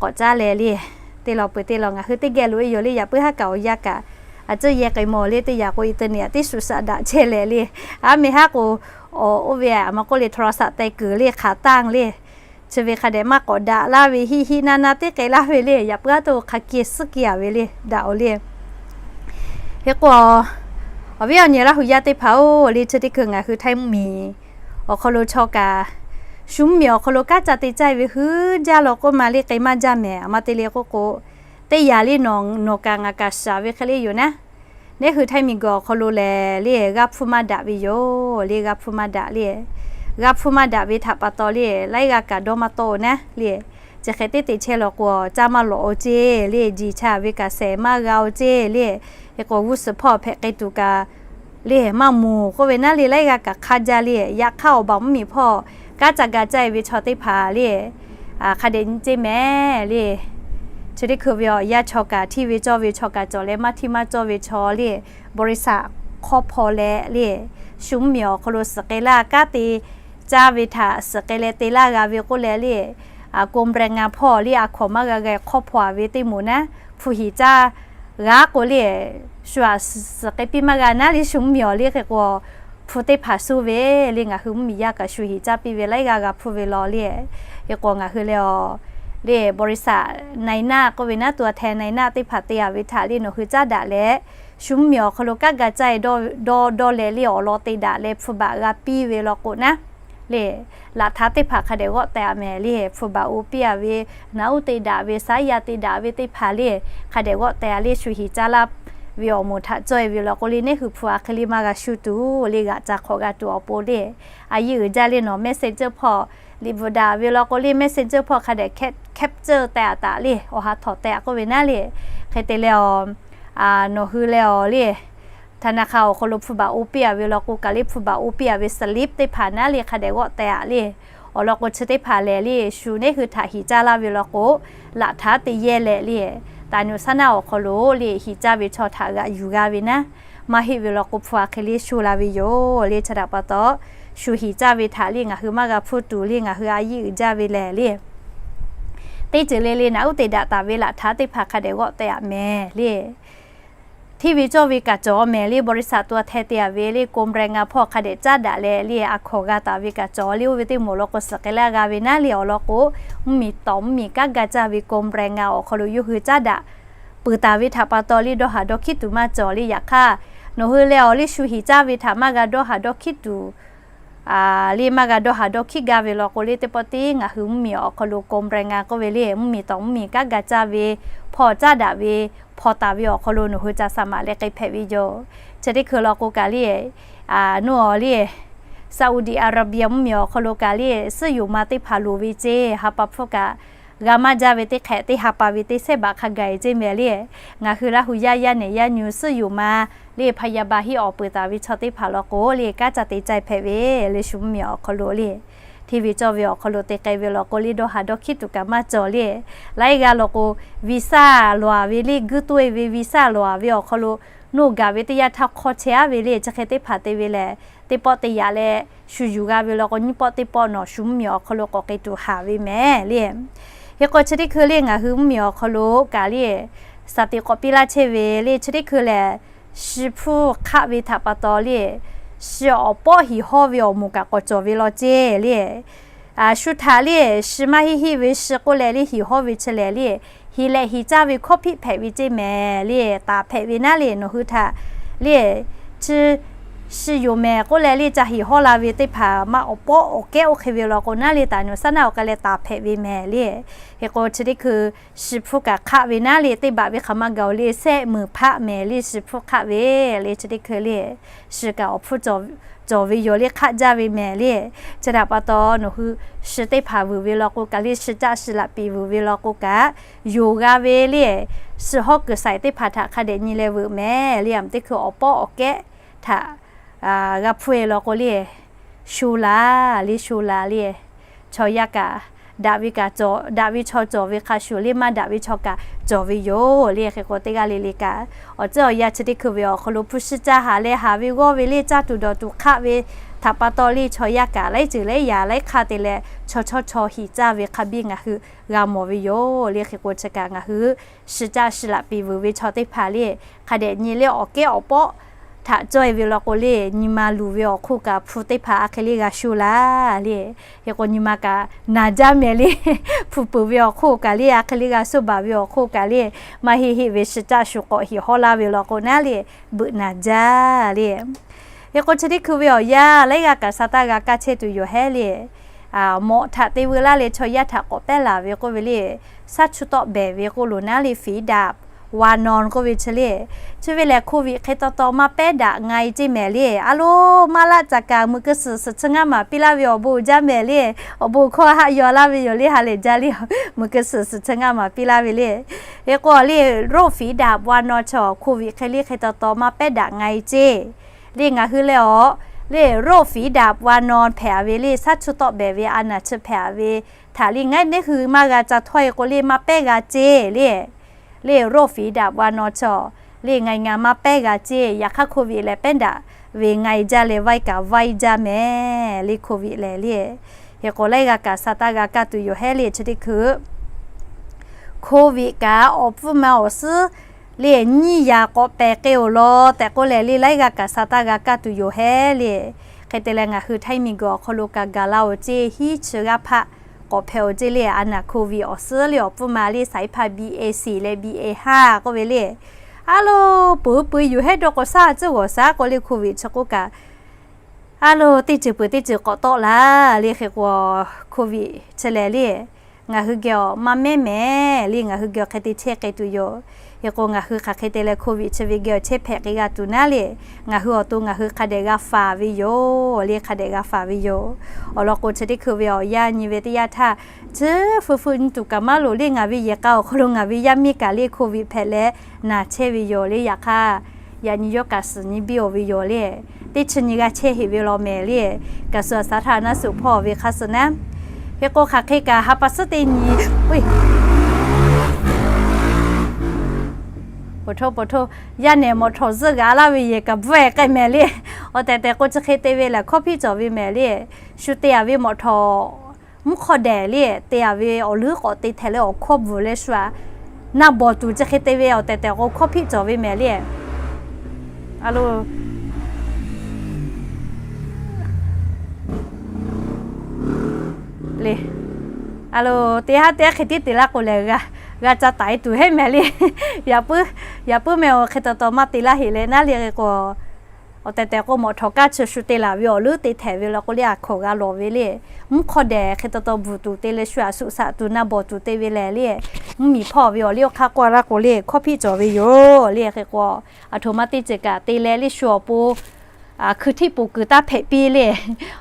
K'awꞈ caˉ leh leh teˇ lawn peuˬ teˇ lawn ngaˬ hui teˇ geh loꞈ e yoˬ leh yaꞈ puiˉ haˉ kaꞈ awˬ yanˇ kaꞈ, a tcuhˇ yehˇ k'ai mawˬ leh teˇ yanˇ k'o internet teˇ shuˍ shaꞈ daꞈ chehˇ leh leh, aˉ meh haˉ k'o, awˬ oˇ ve aꞈ maˇ k'oˆ leh โทรศัพท์ teh kuiˬ leh hk'aˬ tanˇ leh, chi ve hk'a dehꞈ maˇ k'awꞈ daꞈ laˇ ve hiˆ hiˆ naˇ naˇ teˇ k'ai laˇ ve leh yaꞈ puiˉ haˉ to hk'a keh suhˉ keh a ve leh daꞈ awˬ leh Hk'e k'o, awˬ viˉ awˬ nyi Laˇ hu yaˇ teˇ hpaˍ-oˬ, leh chi teˇ hkui ngaˬ hui Htaiˇ mvuhˇmiˬ awˬ hk'aw lo chaw kaꞈ, shu mvuhˇmiˬ awˬ hk'aw lo kanˉ ca te caˇ ve hui jaˇ law k'oˆ ma leh k'ai maˇ jaˇ mehˍ. Aˬ ma te leh k'oˆ k'o, teˇ yanˇ leh nawˬ kaꞈ ngaˬ kaꞈ shaˍ ve hk'e leh yoˬ naˉ, neˉ hui Htaiˇ miˬguiˬ awˬ hk'aw lo lehˬ leh g'a hpu maˇ daꞈ ve yoˬ leh g'a hpu maˇ daꞈ leh, g'a hpu maˇ daꞈ ve htaꞈ pa taw leh laiˉ g'aˇ kaꞈ dawˇ maˇ tawˆ-oˬ naˉ leh, chi hk'e teˇ te chehˇ law k'o, caˇ maˇ lawꞈ-oˬ ceˇ leh, jiˬ cha ve kaꞈ shehˍ maˇ g'a-oˬ ceˇ leh, hk'e k'o g'uˇ suhˍ hpawˇ hpehꞈ k'ai tuˬ kaꞈ leh maˇ moˍ k'oˆ ve naˉ leh laiˉ g'aˇ kaꞈ hk'aˇ jaˇ leh, yaꞈ hk'aˇ awˬ baˬ mvuhˇmiˬ hpawˇ kanˉ ca ga caˇ ve chaw teˇ hpaˍ leh hk'a dehꞈ nyi ceˇ mehˍ leh, chi teˇ hkui ve awˬ yanˇ chaw kaꞈ hteˇ ve cawˇ ve chaw kaꞈ cawˬ leh maˇ hteˇ maˇ cawˇ ve chaw leh, บริษัท hk'awˇ hpaw leh leh, shu mvuhˇmiˬ awˬ hk'aw lo suhˍ k'ai laˇ kanˉ te caˇ ve htaꞈ suhˍ k'ai leh te laˇ g'a ve k'oˆ leh leh, กรมแรงงาน hpawˇ leh a hkawnˍ maˇ g'a g'a hk'awˇ hpaw a ve teˇ moˍ naˉ hpu hiˍ caˇ g'a k'o leh, shu aꞈ suhˍ k'ai piˇ maˇ g'a naˉ leh shu mvuhˇmiˬ awˬ leh hk'e k'o, hpu teˇ hpaˍ suh ve leh ngaˬ hui mvuhˇmiˬ yaˇ kaꞈ shu hiˍ caˇ piˇ ve laiˉ g'aˇ g'a hpu ve law leh, hk'e k'o ngaˬ hui leh awˬ leh บริษัท นายหน้า k'oˆ ve naˉ ตัวแทน นายหน้า teˇ hpaˍ te a ve htaꞈ leh nawˬ hui caˉ daꞈ leh, shu mvuhˇmiˬ awˬ hk'aw lo kanˉ ga caˇ dawˇ dawˇ leh awˬ lawn te daꞈ leh hpu baꞈ g'a piˇ ve law k'o naˉ leh, laꞈ htaˇ teˇ hpaˍ hk'a dehꞈ g'awˆ teh a mehˍ leh, hpu baꞈ oˇ piˇ a ve, naꞈ uˉ te daꞈ ve, saˉ yaˇ te daꞈ ve teˇ hpaˍ leh hk'a dehꞈ g'awˆ teh a leh shu hiˍ caˇ laˇ ve awˬ moˍ htaꞈ cawˇ e ve law k'o leh neˉ hui hpu a hk'e leh maˇ g'a shu tuˬ leh g'aꞈ ca hk'awꞈ g'a tuˬ awˬ pon leh, a yiˇ uiˍ jaˇ leh nawˬ Messenger hpawˇ liꞈ bvuhꞈ daꞈ ve law k'o leh Messenger hpawˇ hk'a dehꞈ capture teh a taꞈ leh awˬ ha htawꞈ teh a k'oˆ ve naˉ leh, hk'e te leh awˬ nawˬ hui leh awˬ leh ธนาคาร awˬ hk'aw lo hpu baꞈ oˇ piˇ a ve law k'o kaꞈ leh hpu baꞈ oˇ piˇ a ve สลิป teˇ hpaˍ naˉ leh hk'a dehꞈ g'awˆ teh a leh, awˬ lawn k'o chi teˇ hpaˍ lehˬ leh shu neˉ hui htaꞈ hiˍ caˇ laˇ ve law k'o, laꞈ htaˇ te yehˇ leh leh, taˍ nyu saˉ naˆ awˬ hk'aw lo leh hiˍ caˇ ve chaw htaꞈ g'aꞈ yuˬ g'a ve naˉ, maˇ heˆ ve law k'o hpu a hk'e leh shu la ve yoˬ leh chi htaꞈ pa taw, shu hiˍ caˇ ve htaꞈ leh ngaˬ hui maˇ g'a hpuˇ tuˬ leh ngaˬ hui a yiˇ uiˍ jaˇ ve lehˬ leh, teˇ ceuˬ le le naꞈ uˉ te daꞈ taˍ ve laꞈ htaˇ teˇ hpaˍ hk'a dehꞈ g'awˆ teh a mehˍ leh Hteˇ ve cawˇ ve kaꞈ cawˬ mehˍ le, บริษัท ตัวแทน te-a ve le, กรมแรงงาน hpawˇ hk'a dehꞈ caˉ daꞈ leh le, a hkawnˍ g'a taˍ ve kaꞈ cawˬ le. Oˇ ve teˇ moˍ law k'o suhˍ k'ai laˇ g'a ve naˉ le awˬ lawn k'o, mvuhˇmiˬ tawˍ mvuhˇmiˬ kanˉ ga caˇ ve กรมแรงงาน awˬ hk'aw lo yawˇ hui caˉ daꞈ peuˬ taˍ ve htaꞈ pa taw le, dawˇ haˍ dawˇ hkiˉ tuˬ maˇ cawˬ le. Yaꞈ hk'aˇ, nawˬ hui leh awˬ liˇ shu hiˍ caˇ ve htaꞈ maˇ g'a dawˇ haˍ dawˇ hkiˉ tuˬ le, maˇ g'a dawˇ haˍ dawˇ hkiˉ gaˇ ve law k'o le, teˇ pawˆ tiˉ ngaˬ hui mvuhˇmiˬ awˬ hk'aw lo กรมแรงงาน k'oˆ ve le, mvuhˇmiˬ tawˍ mvuhˇmiˬ kanˉ ga caˇ ve hpawˇ caˉ daꞈ ve hpawnˬ taˍ ve awˬ hk'aw lo nawˬ hui ca sha maꞈ leh k'ai hpehꞈ ve yoˬ. Chi teˇ hkui law k'o kaꞈ le, nawˬ awˬ le, Saudi Arabia mvuhˇmiˬ awˬ hk'aw lo kaꞈ le, suhˉ yoˍ ma teˇ hpaˍ loˍ ve ceˇ, ha pa hpfuhˇ kaꞈ g'a maˇ jaˇ ve teˇ hk'ehꞈ teˇ ha pa ve teˇ sehˉ baꞈ hk'a gaˬ-e ceˇ mehˍ le. Ngaˬ hui Laˇ hu yaˇ yaˇ nehˬ yaˇ nyi suhˉ yoˍ ma le, พยาบาล hiˆ awˬ peuˬ taˍ ve chaw teˇ hpaˍ law k'o le, kanˉ ca te cai hpehꞈ ve le, shu mvuhˇmiˬ awˬ hk'aw lo le. Hteˇ ve cawˇ ve awˬ hk'aw lo te k'ai ve law k'o le, dawˇ haˍ dawˇ hkiˉ tuˬ kaꞈ maˇ cawˬ le. Laiˉ g'aˇ law k'o, visa lawˬ-a ve le, guˇ toˆ-e ve visa lawˬ-a ve awˬ hk'aw lo, nawˬ gaˬ ve teˇ yanˇ htaˇ hk'aw chehˇ-a ve le, chi hk'e teˇ hpaˍ te ve lehˬ, teˇ pawˆ te yaꞈ leh shu yuˬ g'a ve law k'o, nyiˇ pawˆ teˇ pawˆ nawˬ shu mvuhˇmiˬ awˬ hk'aw lo k'awꞈ k'ai tuˬ haˍ ve mehˍ le. Hk'e k'o chi teˇ hkui le ngaˬ hui mvuhˇmiˬ awˬ hk'aw lo kaꞈ le, shaˍ tiꞈ k'awꞈ piˇ laˇ chehˇ ve le, chi teˇ hkui lehˬ, shi hpfuhˇ hk'aˆ ve htaꞈ pa taw le, shi awˬ pawˆ hiˍ hawˇ ve awˬ moˍ kaꞈ k'awꞈ cawˬ ve law ceˇ le. Shu htaꞈ le, shi maˇ heˆ heˆ ve shi k'oˆ leh le, hiˍ hawˇ ve chi lehˬ le, hiˍ leh hiˍ caˇ ve hkawˇ hpiˆ hpehꞈ ve ceˇ mehˍ le, taˍ hpehꞈ ve naˉ le, nawˬ hui htaꞈ le, chi shi yoˍ mehˍ k'oˆ leh le, ca hiˍ hawˇ la ve teˇ hpaˍ maˇ awˬ pawˆ awˬ kehˉ oˇ hk'e ve law k'o naˉ le, taˍ nawˬ saˉ naˆ awˬ k'ai leh taˍ hpehꞈ ve mehˍ le. Hk'e k'o chi teˇ hkui shi hpfuhˇ kaꞈ hk'aˆ ve naˉ le, teˇ baꞈ ve hk'aˬ maˇ gaˬ-oˬ le, sehˆ meunˍ hpaˆ mehˍ le, shi hpfuhˇ hk'aˆ ve le, chi teˇ hkui le, shi kaꞈ awˬ hpfuhˇ cawˬ ve yoˬ le, hk'aˆ jaˇ ve mehˍ le. Chi htaꞈ pa taw nawˬ hui shi teˇ hpaˍ vuiˬ ve law k'o kaꞈ le, shi caˆ shi laꞈ piˍ vuiˬ ve law k'o kaꞈ, yoˬ g'a ve le, shi hawˉ kuiˬ saiˍ teˇ hpaˍ htaꞈ hk'a dehꞈ nyi leh vuiˬ mehˍ le. Aˬ teˇ hkui awˬ pawˆ awˬ kehˉ htaꞈ g'a hpfuhˇ-e law k'o le, sho laˬ le, sho laˬ le. Chaw yaˇ kaꞈ daꞈ ve kaꞈ cawˬ, daꞈ ve chaw cawˬ ve hk'a shuˍ le, maˇ daꞈ ve chaw kaꞈ cawˬ ve yoˬ le. Hk'e k'o teˇ g'aˇ le le kaꞈ, awˬ tcuhˉ awˬ yanˇ chi teˇ hkui ve awˬ hk'aw lo hpu shi caˇ haˍ leh haˍ ve g'awˇ ve le, caˇ tuˬ dawˬ tuˬ hk'aˆ ve htaꞈ pa taw le, chaw yaˇ kaꞈ laiˉ ceuˬ laiˉ yaꞈ laiˉ hk'aˇ te leh chaw chawˇ chaw hiˍ caˇ ve hk'a biˇ ngaˬ hui g'a mawˬ ve yoˬ le. Hk'e k'o chi kaꞈ ngaˬ hui shi caˆ shi laꞈ piˍ vuiˬ ve chaw teˇ hpaˍ le, hk'a dehꞈ nyi le awˬ kehˉ awˬ pawˆ htaꞈ cawˇ-e ve law k'o le, nyi ma luˬ ve awˬ hk'oˆ kaꞈ hpu teˇ hpaˍ a hk'e le g'a sho laˬ le. Hk'e k'o nyi ma kaꞈ naˬ jaˇ mehˍ le. Hpu peuˬ ve awˬ hk'oˆ kaꞈ le, a hk'e le g'a sho baˬ ve awˬ hk'oˆ kaꞈ le, maˇ heˆ heˆ ve shi caˆ shu k'awꞈ hiˍ hawˇ laˇ ve law k'o naˉ le, beuꞈ naˬ jaˇ le. Hk'e k'o chi teˇ hkui ve awˬ yanˇ laiˉ g'aˇ kaꞈ sa taˇ g'a kaˇ chehˇ tuˬ yoˬ hehˉ le. Mawꞈ htaꞈ te veu laˇ leh chaw yaˇ htaꞈ k'awꞈ pehˉ laˬ ve k'oˆ ve le, shaˉ chuˇ tawˆ behˬ ve k'oˆ lo naˉ le, ฟรีดาบ วานอน k'oˆ ve chi le. Chi ve lehˬ โควิด hk'e taw taw maˇ pehˉ daꞈ nga-e ceˇ mehˍ le. A lo, maˇ laˆ caˍ kaꞈ meuˬ keu suhˍ suhˍ chi ngaˇ maˍ piˇ laˇ ve awˬ bon jaˇ mehˍ le. Awˬ bon hkawˇ haˆ yaw laˇ ve yoˬ le, ha lehˬ jaˇ le. Meuˬ keu suhˍ suhˍ chi ngaˇ maˍ piˇ laˇ ve le. Hk'e k'o le, โรค ฟรีดาบ วานอน chaw โควิด hk'e le hk'e taw taw maˇ pehˉ daꞈ nga-e ceˇ le. Ngaˬ hui lehˬ awˬ le, โรค ฟรีดาบ วานอน hpehꞈ-a ve le, shaˉ chuˇ tawˆ behˬ ve a naˬ chi hpehꞈ-a ve htaꞈ le ngaˉ neˉ hui maˇ g'a ca htawˇ-e k'o le maˇ pehˉ gha ceˇ le. Le โรค ฟรีดาบ วานอน chaw le ngaˬ hui ngaˬ maˇ pehˉ g'a ceˇ. Yaꞈ hk'aˇ โควิด lehˬ pehˉ daꞈ ve nga-e jaˇ leh vaiˇ kaꞈ vaiˇ jaˇ mehˍ le โควิด lehˬ le. Hk'e k'o laiˉ g'aˇ kaꞈ sa taˇ g'a kaˇ tuˬ yoˬ hehˉ le chi teˇ hkui โควิด kaꞈ awˬ pfuhˇ ma awˬ suhˉ le nyiˇ yaꞈ k'awꞈ pehˬ k'ai-oˬ law tehꞈ k'oˆ leh le laiˉ g'aˇ kaꞈ sa taˇ g'a kaˇ tuˬ yoˬ hehˉ le. Hk'e te leh ngaˬ hui htaiˇ miˬguiˬ awˬ hk'aw lo kaꞈ gaˬ la-oˬ ceˇ, hiˉ chi g'aˇ hpaˆ k'awꞈ hpehꞈ-oˬ ceˇ le. A naˬ โควิด awˬ suhˉ le awˬ pfuhˇ ma le สายพันธุ์ บีเอสี่ leh บีเอห้า k'oˆ ve le. A lo, peuˬ peuˬ yoˬ hehˉ dawˇ k'o shaˉ tcuhˉ g'awˬ shaˉ k'oˆ le โควิด chi k'oˆ kaꞈ, a lo, teˇ ceuˬ peuˬ teˇ ceuˬ k'awꞈ tawˆ la le. Hk'e k'o โควิด chi lehˬ le, ngaˬ hui geh awˬ maˇ mehˉ mehˍ le, ngaˬ hui geh awˬ hk'e te chehˇ k'ai tuˬ yoˬ. Hk'e k'o ngaˬ hui hk'aˬ hk'e te leh โควิด chi ve geh awˬ chehˇ hpehꞈ k'ai g'a tuˬ naˉ le, ngaˬ hui awˬ to ngaˬ hui hk'a dehꞈ g'a faˍ ve yoˬ le, hk'a dehꞈ g'a faˍ ve yoˬ. Awˬ lawn k'o chi teˇ hkui ve awˬ yanˇ nyi ve teˇ yanˇ htaˇ, chi feu feu nyi tuˬ kaꞈ maˇ loˍ le. Ngaˬ ve yehˬ k'a awˬ hk'aw lo ngaˬ ve yaˇ miˇ kaꞈ le โควิด hpehꞈ leh naˬ chehˇ ve yoˬ le. Yaꞈ hk'aˇ, yaꞈ nyi yawˇ kaꞈ suhˍ nyi biˇ-oˬ ve yoˬ le. Teˇ chi nyi g'a chehˇ heꞈ ve law mehˍ le. Kaꞈ suh a saˍ htaˇ naˉ suhˍ hpawˇ ve hk'a suh naˉ. Hk'e k'o hk'aˬ hk'e kaꞈ ha pa suhˉ teˇ nyi, oˇ, yaˇ nehˬ mawˬ htawˍ zuhˆ g'a laˇ ve yehˬ kaꞈ bvuhˆ-e k'ai mehˍ le. Awˬ tehˬ tehˬ k'o chi hk'e te ve lehˬ hkawˇ hpiˆ cawˬ ve mehˍ le. Shu te-a ve mawˬ htawˍ mvuhˇ hk'aw dehˬ le, te-a ve awˬ leuˉ k'awꞈ te htehꞈ leh awˬ hkawˇ bvuhˬ leh shu-a naˆ bawˬ tuˬ chi hk'e te ve awˬ tehˬ tehˬ k'o hkawˇ hpiˆ cawˬ ve mehˍ le. A lo, le, a lo, teˇ haˉ teˇ haˉ hk'e tiˉ te laˇ k'o lehˬ, g'a ca taiˍ tuˬ heˆ mehˍ le. Yaꞈ puiˉ, yaꞈ puiˉ mehˍ-oˬ, hk'e taw taw maˇ te laˇ heˆ leh naˉ le k'o, awˬ tehˬ tehˬ k'o mawꞈ htawnˍ kaˇ chi shu te laˬ ve awˬ leuˉ te htehꞈ ve la k'o le, a hkawnˍ g'a lawˬ ve le. Mvuhˇ hk'aw dehꞈ hk'e taw taw bvuhˬ tuˬ te leh shu aꞈ shuꞈ shaꞈ tuˬ na bawˬ tuˬ te ve lehˬ le. Mvuhˇmiˬ hpawˇ ve awˬ liˇ awˬ hk'aˇ k'oˆ laˇ k'o le, hkawˇ hpiˆ cawˬ ve yoˬ le. Hk'e k'o, aˬ htoꞈ ma teˇ ceuˬ kaꞈ te leh le shu awˬ pon hkui htiˆ poˬ kuiˬ taˇ hpehꞈ piˇ le.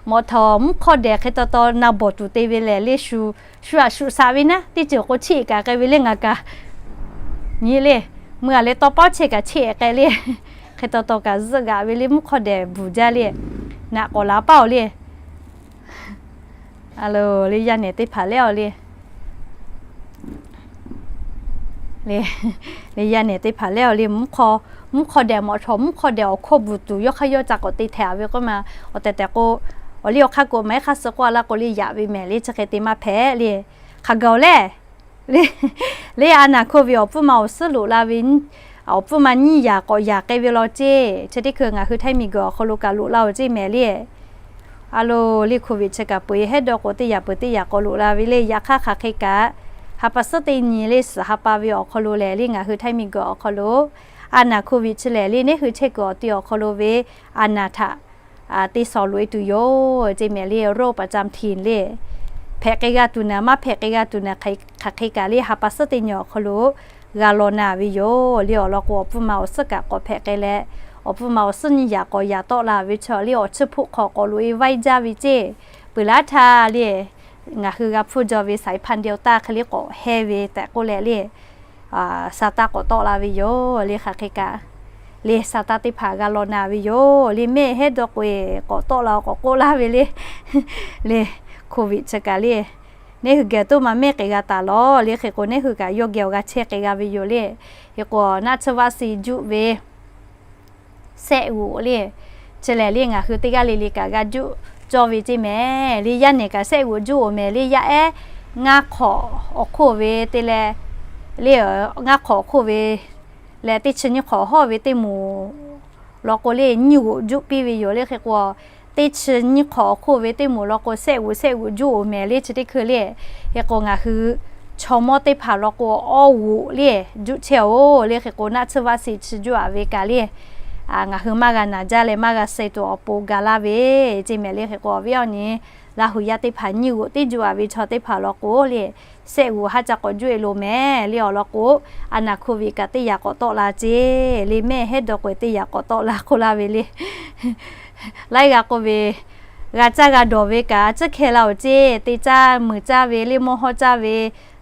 Mawꞈ htawnˍ mvuhˇ hk'aw dehꞈ hk'e taw taw na bawˬ tuˬ te ve lehˬ le shu, shu aꞈ shuꞈ shaꞈ ve naˉ teˇ ceuˬ k'o chiˇ kaꞈ k'ai ve le ngaˬ kaꞈ nyi le. Meuˇ a leh tawˇ pawˉ chehˇ kaꞈ chehˇ k'ai le. Hk'e taw taw kaꞈ zuhˆ g'aꞈ ve le mvuhˇ hk'aw dehꞈ bvuhˬ jaˇ le. Naꞈ k'awꞈ laˬ paˇ-oˬ le. A lo, le yaˇ nehˬ teˇ hpaˍ lehˬ-oˬ le. Le, le yaˇ nehˬ teˇ hpaˍ lehˬ-oˬ le, mvuhˇ hk'aw, mvuhˇ hk'aw dehꞈ mawꞈ htawnˍ mvuhˇ hk'aw dehꞈ awˬ hkawˇ bvuhˬ tuˬ yawˇ hk'aˇ yawˇ ca k'awꞈ te htehꞈ ve k'oˆ ma, awˬ tehˬ tehˬ k'o, awˬ liˇ awˬ hk'aˇ k'o maˇ heˆ hk'aˇ suh k'oˆ laˇ k'o le yaꞈ ve mehˍ le chi hk'e te maˇ hpehꞈ le. Hk'aˬ gaˬ-oˬ lehˬ, le, le a naˬ hko ve awˬ pfuhˇ ma awˬ suhˉ loꞈ la ve, awˬ pfuhˇ ma nyiˇ yaꞈ k'awꞈ yaꞈ k'ai ve law ceˇ. Chi teˇ hkui ngaˬ hui Htaiˇ miˬguiˬ awˬ hk'aw lo kaꞈ loꞈ la-oˬ ceˇ mehˍ le. A lo, le hko viꞈ chi kaꞈ peu-eˬ hehˉ dawˇ k'o teˇ yaꞈ peuˬ teˇ yaꞈ k'awꞈ loꞈ la ve le. Yaꞈ hk'aˇ hk'aˬ hk'e kaꞈ, ha pa suhˉ teˇ nyi le suhˍ ha pa ve awˬ hk'aw lo lehˬ le ngaˬ hui Htaiˇ miˬguiˬ awˬ hk'aw lo a naˬ hko viꞈ chi lehˬ le neˇ hui chehˇ kuiˬ awˬ ti awˬ hk'aw lo ve a naˬ htaꞈ te shawˍ loꞈ-e tuˬ yoˬ ceˇ mehˍ le. โรคประจำถิ่น le hpehꞈ k'ai g'a tuˬ naˍ maˇ hpehꞈ k'ai g'a tuˬ naˍ hk'aˬ hk'e kaꞈ le ha pa suhˉ teˇ nyi awˬ hk'aw lo g'a law na ve yoˬ le. Awˬ lawn k'o awˬ pfuhˇ ma awˬ suhˉ kaꞈ k'awꞈ hpehꞈ k'ai leh, awˬ pfuhˇ ma awˬ suhˉ nyiˇ yaꞈ k'awꞈ yaꞈ tawˆ la ve chaw le awˬ chi hpoˆ hk'aw k'awꞈ loꞈ-e vaiˇ jaˇ ve ceˇ. Peuˬ laˇ htaˇ le ngaˬ hui g'a hpfuhˇ jaw ve สายพันธุ์ Delta hk'e le k'awꞈ heh ve tehꞈ k'oˆ leh le, sa taˇ k'awꞈ tawˆ la ve yoˬ le. Hk'aˬ hk'e kaꞈ le sa taˇ teˇ hpaˍ g'a law na ve yoˬ le. Mehˆ hehˉ dawˇ k'o-e k'awꞈ tawˆ la k'awꞈ k'oˆ laˇ ve le. Le hko viꞈ chi kaꞈ le neˇ hui geh toˇ ma mehˆ k'e g'a taˍ lawˬ le. Hk'e k'o neˇ hui kaꞈ yawˇ geh awˬ g'a chehˇ k'e g'a ve yoˬ le. Hk'e k'o naˆ tsuhˇ vaˆ si juˆ ve sehˆ g'uꞈ le, chi lehˬ le ngaˬ hui teˇ g'aˇ le le kaꞈ g'a juˆ cawˇ ve ceˇ mehˍ le. Yaˇ nehˬ kaꞈ sehˆ g'uꞈ juˆ-oˬ mehˍ le. Yaˇ ehˉ ngaˇ hk'awꞈ awˬ hk'oˆ ve te leh le, ngaˇ hk'awꞈ awˬ hk'oˆ ve leh teˇ chi nyiˇ hk'awꞈ hawˇ ve teˇ moˍ law k'o le nyiˇ g'uꞈ juˆ piˇ ve yoˬ le. Hk'e k'o teˇ chi nyiˇ hk'awꞈ awˬ hk'oˆ ve teˇ moˍ law k'o sehˆ g'uꞈ sehˆ g'uꞈ juˆ-oˬ mehˍ le chi teˇ hkui le. Hk'e k'o ngaˬ hui chaw mawˇ teˇ hpaˍ law k'o awˇ g'uꞈ le juˆ chehˇ-oˬ le. Hk'e k'o naˆ tsuhˇ vaˆ si chi juˆ-a ve kaꞈ le ngaˬ hui maˇ g'a naˬ jaˇ leh maˇ g'a suh tuˬ awˬ pon ga laˇ ve ceˇ mehˍ le. Hk'e k'o awˬ viˉ awˬ nyi Laˇ hu yaˇ teˇ hpaˍ nyiˇ g'uꞈ teˇ juˆ-a ve chaw teˇ hpaˍ law k'o le sehˆ g'uꞈ haˉ ca k'awꞈ juˆ-e loˬ mehˍ le. Awˬ lawn k'o a naˬ hko viꞈ kaꞈ teˇ yaꞈ k'awꞈ tawˆ la ceˇ le. Mehˆ hehˉ dawˇ k'o-e teˇ yaꞈ k'awꞈ tawˆ la k'oˆ laˇ ve le. Laiˉ g'a k'oˆ ve, g'a caˇ g'a dawˬ ve kaꞈ a ciˉ hkeh la-oˬ ceˇ. Te caˇ muiˬ caˇ ve le mawˇ hawˇ caˇ ve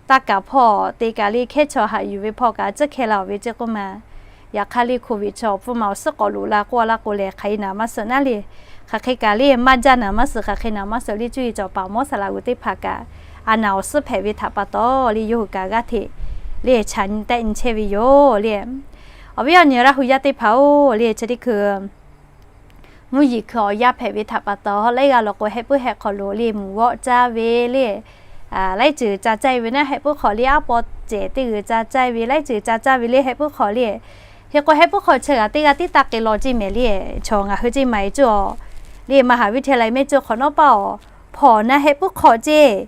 taˇ kaˍ hpawˇ te kaꞈ le hkehˉ chaw haꞈ yuˬ ve hpawˇ kaꞈ a ciˉ hkeh la-oˬ ve ceˇ k'oˆ ma. Yaꞈ hk'aˇ le hko viꞈ chi awˬ pfuhˇ ma awˬ suhˉ k'awꞈ loꞈ la k'oˆ laˇ k'o lehˬ hk'aˬ hk'e naˍ maˇ suh naˉ le. Hk'aˬ hk'e kaꞈ le maˇ jaˇ naˍ maˇ suh, hk'aˬ hk'e naˍ maˇ suh le cuˇ yiˍ cawˬ paˍ mawˇ saˍ laꞈ g'uˬ teˇ hpaˍ kaꞈ a naˬ awˬ suhˉ hpehꞈ ve htaꞈ pa taw le yawˇ hui kaꞈ g'aˇ hteꞈ le chaꞈ nyi tehˆ nyi chehˇ ve yoˬ le. Awˬ viˉ awˬ nyi Laˇ hu yaˇ teˇ hpaˍ-oˬ le chi teˇ hkui mvuhˇ yeˬ hkui awˬ yaˇ hpehꞈ ve htaꞈ pa taw laiˉ g'aˇ law k'o heh puiˉ heh hk'aw lo le mvuhˬ g'awˆ caˇ ve le laiˉ ceuˬ ca caˇ-e ve naˉ, heh puiˉ hk'aw le aˉ paw cehˬ teˇ g'uiˬ ca caˇ-e ve laiˉ ceuˬ ca caˇ ve le heh puiˉ hk'aw le. Hk'e k'o heh puiˉ hk'aw chi g'aꞈ teˇ g'aˇ tiˉ taˇ k'e law ceˇ mehˍ le. Chaw ngaˬ hui ceˇ maˬ-e cuˇ-a le maˇ haˍ viˉ hteˇ la-e mehˆ cuˇ hk'awꞈ nawˉ paˇ-oˬ, hpawnˬ naˉ heh puiˉ hk'aw ceˇ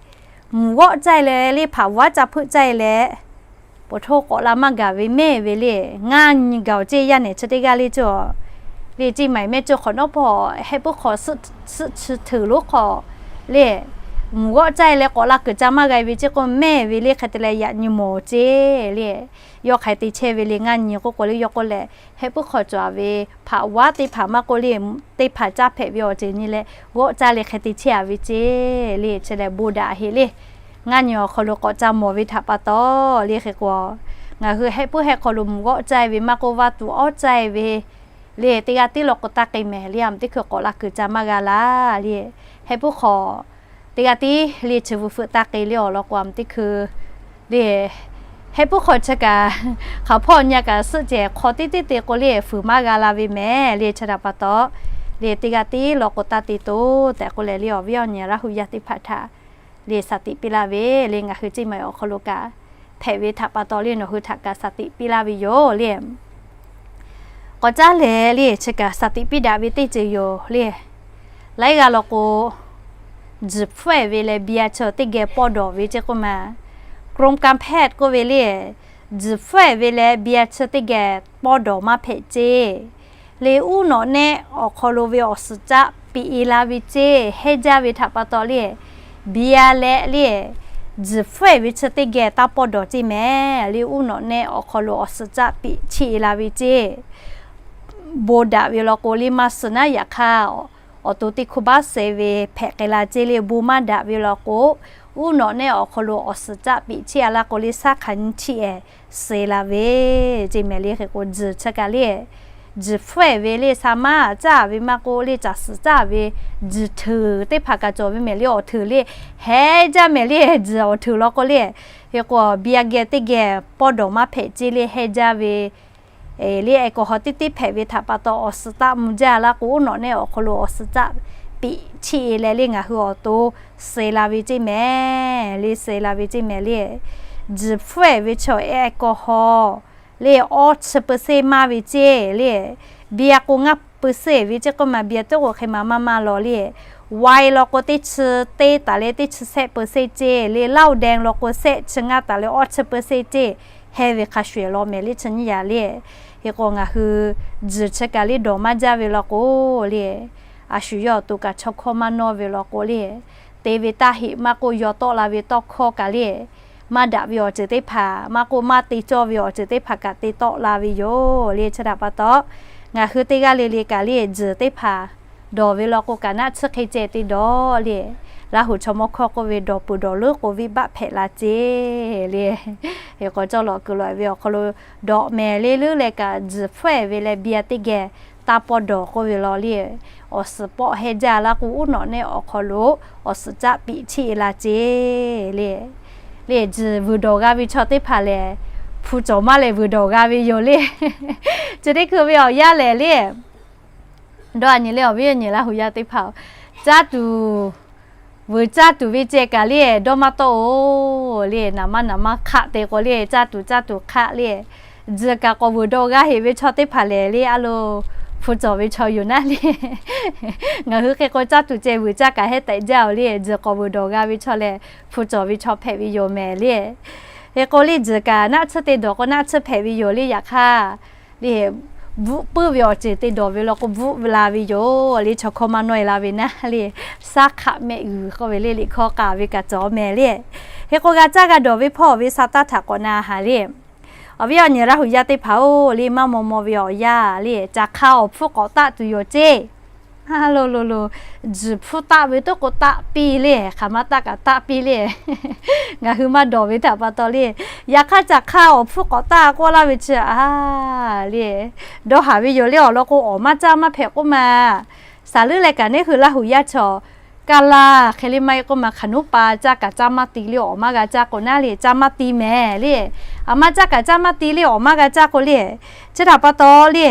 mvuhˬ g'awˆ caˇ-e leh le hpaꞈ vaˉ ca hpeuˆ caˇ-e leh, paw htoˇ k'awꞈ la maˇ gaˬ ve mehˆ ve le, ngaˇ nyi gaˬ-oˬ ceˇ. Yaˇ nehˬ chi teˇ g'aˇ le cuˇ-a le ceˇ maˬ-e mehˆ cuˇ hk'awꞈ nawˉ paˇ heh puiˉ hk'aw suhˆ chi hteuꞈ lonˉ hk'aw le mvuhˬ g'awˆ caˇ-e leh k'awꞈ la kuiˬ ca maˇ g'a-e ve ceˇ k'o mehˆ ve le hk'e te leh yaꞈ nyi mawˬ ceˇ le. Yawˇ hk'aˬ hk'e te chehˇ ve le ngaˇ nyi k'oˆ k'o le yawˇ k'oˆ leh heh puiˉ hk'aw cawˬ-a ve hpaꞈ vaˉ teˇ hpaˍ maˇ k'oˆ le teˇ hpaˍ caˇ hpehꞈ ve awˬ ceuˬ nyi leh g'awˆ caˇ leh hk'e te chehˇ-a ve ceˇ le chi lehˬ bon daꞈ heˆ le. Ngaˇ nyi awˬ hk'aw lo k'awꞈ ca mawˬ ve htaꞈ pa taw le hk'e k'o, ngaˬ hui heh puiˉ heh hk'aw lo mvuhˬ g'awˆ caˇ-e ve maˇ k'oˆ vaˇ tuˬ awˉ caˇ-e ve le teˇ g'aˇ tiˉ law k'o taˇ k'e mehˍ le. Aˬ mvuhˬ teˇ hkui k'awꞈ la kuiˬ ca maˇ g'a laˇ le. Heh puiˉ hk'aw teˇ g'aˇ tiˉ le chi vuiˬ feuꞈ taˇ k'e le awˬ lawn k'o aˬ mvuhˬ teˇ hkui le heh puiˉ hk'aw chi kaꞈ hk'aˬ hpawˇ nyi kaꞈ suhˆ cehˬ hk'aw tiˉ tiˉ te k'o le fuiˍ maˇ g'a la ve mehˍ le. Chi htaꞈ pa taw le teˇ g'aˇ tiˉ law k'o taˇ te toˬ tehꞈ k'oˆ leh le awˬ viˉ awˬ nyi Laˇ hu yaˇ teˇ hpaˍ htaꞈ le shaˍ tiꞈ piˇ laˇ ve le ngaˬ hui ceˇ maˬ awˬ hk'aw lo kaꞈ hpehꞈ ve htaꞈ pa taw le nawˬ hui htaꞈ kaꞈ shaˍ tiꞈ piˇ laˇ ve yoˬ le. K'awꞈ caˉ leh le, chi kaꞈ shaˍ tiꞈ piˇ daꞈ ve teˇ ceuˬ yoˬ le. Laiˉ g'aˇ law k'o, tzuhˬ hpfuhˇ-ehˍ ve leh biˇ a chi teˇ geh pawˇ dawˬ ve ceˇ k'oˆ ma, กรมการแพทย์ k'oˆ ve le, tzuhˬ hpfuhˇ-ehˍ ve leh biˇ a chi teˇ geh pawˇ dawˬ maˇ hpehꞈ ceˇ le. Uˉ nawꞈ nehˆ awˬ hk'aw lo ve awˬ suhˍ caˆ piꞈ e la ve ceˇ, hehnˇ jaˇ ve htaꞈ pa taw le, biˇ a leh le, tzuhˬ hpfuhˇ-ehˍ ve chi teˇ geh taˇ pawˇ dawˬ ceˇ mehˍ le. Uˉ nawꞈ nehˆ awˬ hk'aw lo awˬ suhˍ caˆ piꞈ chiˇ e la ve ceˇ. Bon daꞈ ve law k'o le, maˇ suh naˉ yaꞈ hk'aˇ, awˬ to teˇ hkawˇ baˆ suh ve hpehꞈ k'ai la ceˇ le. Bon maˇ daꞈ ve law k'o, uˉ nawꞈ nehˆ awˬ hk'aw lo awˬ suhˍ caˆ piꞈ chiˇ a laˇ k'o le, shaˉ hk'aˬ nyi chiˇ-ehˍ suh la ve ceˇ mehˍ le. Hk'e k'o, tzuhˬ chi kaꞈ le, tzuhˬ hpfuhˇ-ehˍ ve le, shaˍ maˇ caˇ ve maˇ k'oˆ le, caˬ suhˍ caˇ ve, tzuhˬ hteuˍ teˇ hpaˍ kaꞈ cawˬ ve mehˍ le. Awˬ hteuˍ le, hehnˇ jaˇ mehˍ le. Tzuhˬ awˬ hteuˍ law k'o le, hk'e k'o, biˇ a geh teˇ geh pawˇ dawˬ maˇ hpehꞈ ceˇ le, hehnˇ jaˇ ve le, alcohol teˇ teˇ hpehꞈ ve htaꞈ pa taw awˬ suhˍ caˆ mvuh jaˇ laˇ k'o, uˉ nawꞈ nehˆ awˬ hk'aw lo awˬ suhˍ caˆ piꞈ chiˇ e leh le, ngaˬ hui awˬ to suh la ve ceˇ mehˍ le, suh la ve ceˇ mehˍ le. Tzuhˬ hpfuhˇ-ehˍ ve chaw alcohol le, awˇ chi เปอร์เซ็นต์ maˇ ve ceˇ le. Biˇ a k'o ngaˇ เปอร์เซ็นต์ ve ceˇ k'oˆ ma, biˇ a teˇ k'o hk'e ma maˇ maˇ law le. Wine law k'o teˇ chi teˇ taˍ leh teˇ chi sehˆ เปอร์เซ็นต์ ceˇ le. เหล้าแดง law k'o sehˆ chi ngaˇ taˍ leh awˇ chi เปอร์เซ็นต์ ceˇ. Hehnˇ ve hk'a shuˍ-ehˍ law mehˍ le chi nyiˇ yaꞈ le. Hk'e k'o, ngaˬ hui tzuhˬ chi kaꞈ le dawˬ maˇ jaˇ ve law k'o le, a shu yawˇ awˬ to kaꞈ chaw hkawˇ maˇ nawˇ ve law k'o le, te ve taˇ heꞈ maˇ k'oˆ, yaw tawˆ la ve tawˇ hkawˇ kaꞈ le, maˇ daꞈ ve awˬ ceuˬ teˇ hpaˍ maˇ k'oˆ, maˇ te cawˇ ve awˬ ceuˬ teˇ hpaˍ kaꞈ te tawˆ la ve yoˬ le. Chi htaꞈ pa taw, ngaˬ hui teˇ g'aˇ le le kaꞈ le, tzuhˬ teˇ hpaˍ dawˬ ve law k'o kaꞈ naˆ tsuhˇ hk'e ceh te dawˬ le. Laˇ huˍ chaw mawˇ hkawˇ k'oˆ ve, dawˬ peuˬ dawˬ leuˉ k'o, venˇ baˆ hpehꞈ la ceˇ le. Hk'e k'o, cawˇ lawꞈ kuiˬ lawꞈ ve awˬ hk'aw lo dawꞈ mehˍ le leuˉ leh kaꞈ, tzuhˬ hpfuhˇ-ehˍ ve leh biˇ a teˇ geh taˇ pawˇ dawˬ k'oˆ ve law le, awˬ suhˍ pawˆ hehnˇ jaˇ laˇ k'o, uˉ nawꞈ nehˆ awˬ hk'aw lo awˬ suhˍ caˆ piꞈ chiˇ e la ceˇ le. Le tzuhˬ vuiˬ dawˬ g'a ve chaw teˇ hpaˍ lehˬ, hpu cawˬ maˇ leh vuiˬ dawˬ g'a ve yoˬ le. Chi teˇ hkui ve awˬ yanˇ lehˬ le, dawˇ a nyi le, awˬ viˉ awˬ nyi Laˇ huˍ yaˇ teˇ hpaˍ-oˬ, caˇ tuˬ, vuiˬ caˇ tuˬ ve ceh kaꞈ le, dawˇ maˇ tawˆ-oˬ le. Naˍ maˇ naˍ maˇ hk'aˆ te k'o le, caˇ tuˬ caˇ tuˬ hk'aˆ le. Tzuhˬ kaꞈ k'awꞈ vuiˬ dawˬ g'a heꞈ ve chaw teˇ hpaˍ lehˬ le, a lo, hpu cawˬ ve chaw yoˬ naˉ le. Ngaˬ hui hk'e k'o caˇ tuˬ ceh vuiˬ caˇ kaꞈ hehnˇ tehꞈ jaˇ-oˬ le. Tzuhˬ k'awꞈ vuiˬ dawˬ g'a ve chaw lehˬ, hpu cawˬ ve chaw hpehꞈ ve yoˬ mehˍ le. Hk'e k'o le, tzuhˬ kaꞈ naˆ tsuhˇ te dawˬ k'o naˆ tsuhˇ hpehꞈ ve yoˬ le. Yaꞈ hk'aˇ le, bvuhˆ puiˉ ve awˬ ceuˬ te dawˬ ve law k'o, bvuhˆ la ve yoˬ le. Chaw hkawˇ maˇ nawˇ e la ve naˉ le, shaˉ hk'aˆ mehˆ g'uiˬ k'oˆ ve le, liꞈ hkawˇ k'a ve kaꞈ cawˬ mehˍ le. Hk'e k'o, g'a caˇ g'a dawˬ ve hpawˇ ve sa taˇ htaꞈ k'awꞈ na haˍ le. Awˬ viˉ awˬ nyi Laˇ huˍ yaˇ teˇ hpaˍ-oˬ le, maˇ maw maw ve awˬ yanˇ le, caˬ hk'a awˬ hpfuhˇ k'awꞈ taˆ tuˬ yoˬ ceˇ. A lo lo lo, tzuhˬ hpfuhˇ taˆ ve teˇ k'o taˆ piˇ le, hk'aˬ ma taˆ kaꞈ taˆ piˇ le. Ngaˬ hui maˇ dawˬ ve htaꞈ pa taw le. Yaꞈ hk'aˇ, caˬ hk'a awˬ hpfuhˇ k'awꞈ taˆ k'oˆ laˇ ve chi a le, dawˇ haˍ ve yoˬ le. Awˬ lawn k'o, awˬ maˇ caˇ maˇ hpehꞈ k'oˆ ma. Saˍ leuˉ leh kaꞈ neˉ hui Laˇ huˍ yaˇ chaw kaˇ laˇ hk'e le maˇ heˆ k'oˆ ma, hk'aˬ nuˉ pa caˇ kaꞈ caˇ maˇ ti le, awˬ maˇ g'a caˇ k'o naˉ le, caˇ maˇ ti mehˍ le. Aˬ maˇ caˇ kaꞈ caˇ maˇ ti le, awˬ maˇ g'a caˇ k'o le. Chi htaꞈ pa taw le,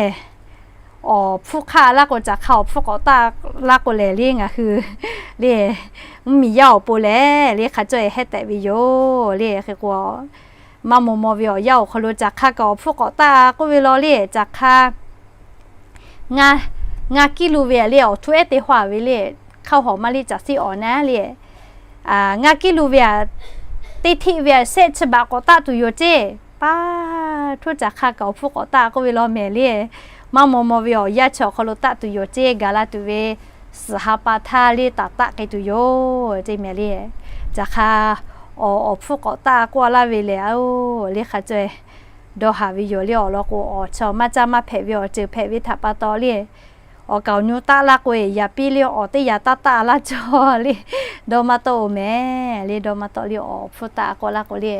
awˬ hpfuhˇ hk'aˆ laˇ k'o, caˬ hk'a awˬ hpfuhˇ k'awꞈ taˆ laˇ k'o lehˬ le, ngaˬ hui le, mvuhˇmiˬ yaˇ awˬ pon lehˬ le, hk'a cawˇ-e hehnˇ tehꞈ ve yoˬ le. Hk'e k'o, maˇ maw maw ve awˬ yanˇ awˬ hk'aw lo caˬ hk'a kaꞈ awˬ hpfuhˇ k'awꞈ taˆ k'oˆ ve law le, caˬ hk'a ngaˇ kiˉ lu ve le, awˬ htuˇ ehˉ te haw ve le, hk'aˆ hawˍ maˇ liˇ caˬ siˉ awˍ naˉ le. Ngaˇ kiˉ lu ve a, teˇ hteˆ ve a, shehˆ chi baꞈ k'awꞈ taˆ tuˬ yoˬ ceˇ. Paˇ htuˇ caˬ hk'a kaꞈ awˬ hpfuhˇ k'awꞈ taˆ k'oˆ ve law mehˍ le. Maˇ maw maw ve awˬ yanˇ chi awˬ hk'aw lo taˆ tuˬ yoˬ ceˇ. Gaˬ la tuˬ ve suhˍ ha pa htaˇ le taˍ taˆ k'ai tuˬ yoˬ ceˇ mehˍ le. Caˬ hk'a awˬ, awˬ hpfuhˇ k'awꞈ taˆ k'oˆ laˇ ve lehˬ, a oˬ le, hk'a cawˇ-e dawˇ haˍ ve yoˬ le. Awˬ lawn k'o, awˬ chaw maˇ caˇ maˇ hpehꞈ ve awˬ ceuˬ hpehꞈ ve htaꞈ pa taw le, awˬ kaˍ awˬ nu taˆ laˇ k'o, yaꞈ piˇ le, awˬ teˇ yaꞈ taˆ taˆ laˇ cawˇ le. Dawˇ maˇ tawˆ-oˬ mehˍ le, dawˇ maˇ tawˆ le, awˬ hpfuhˇ taˆ k'oˆ laˇ k'o le.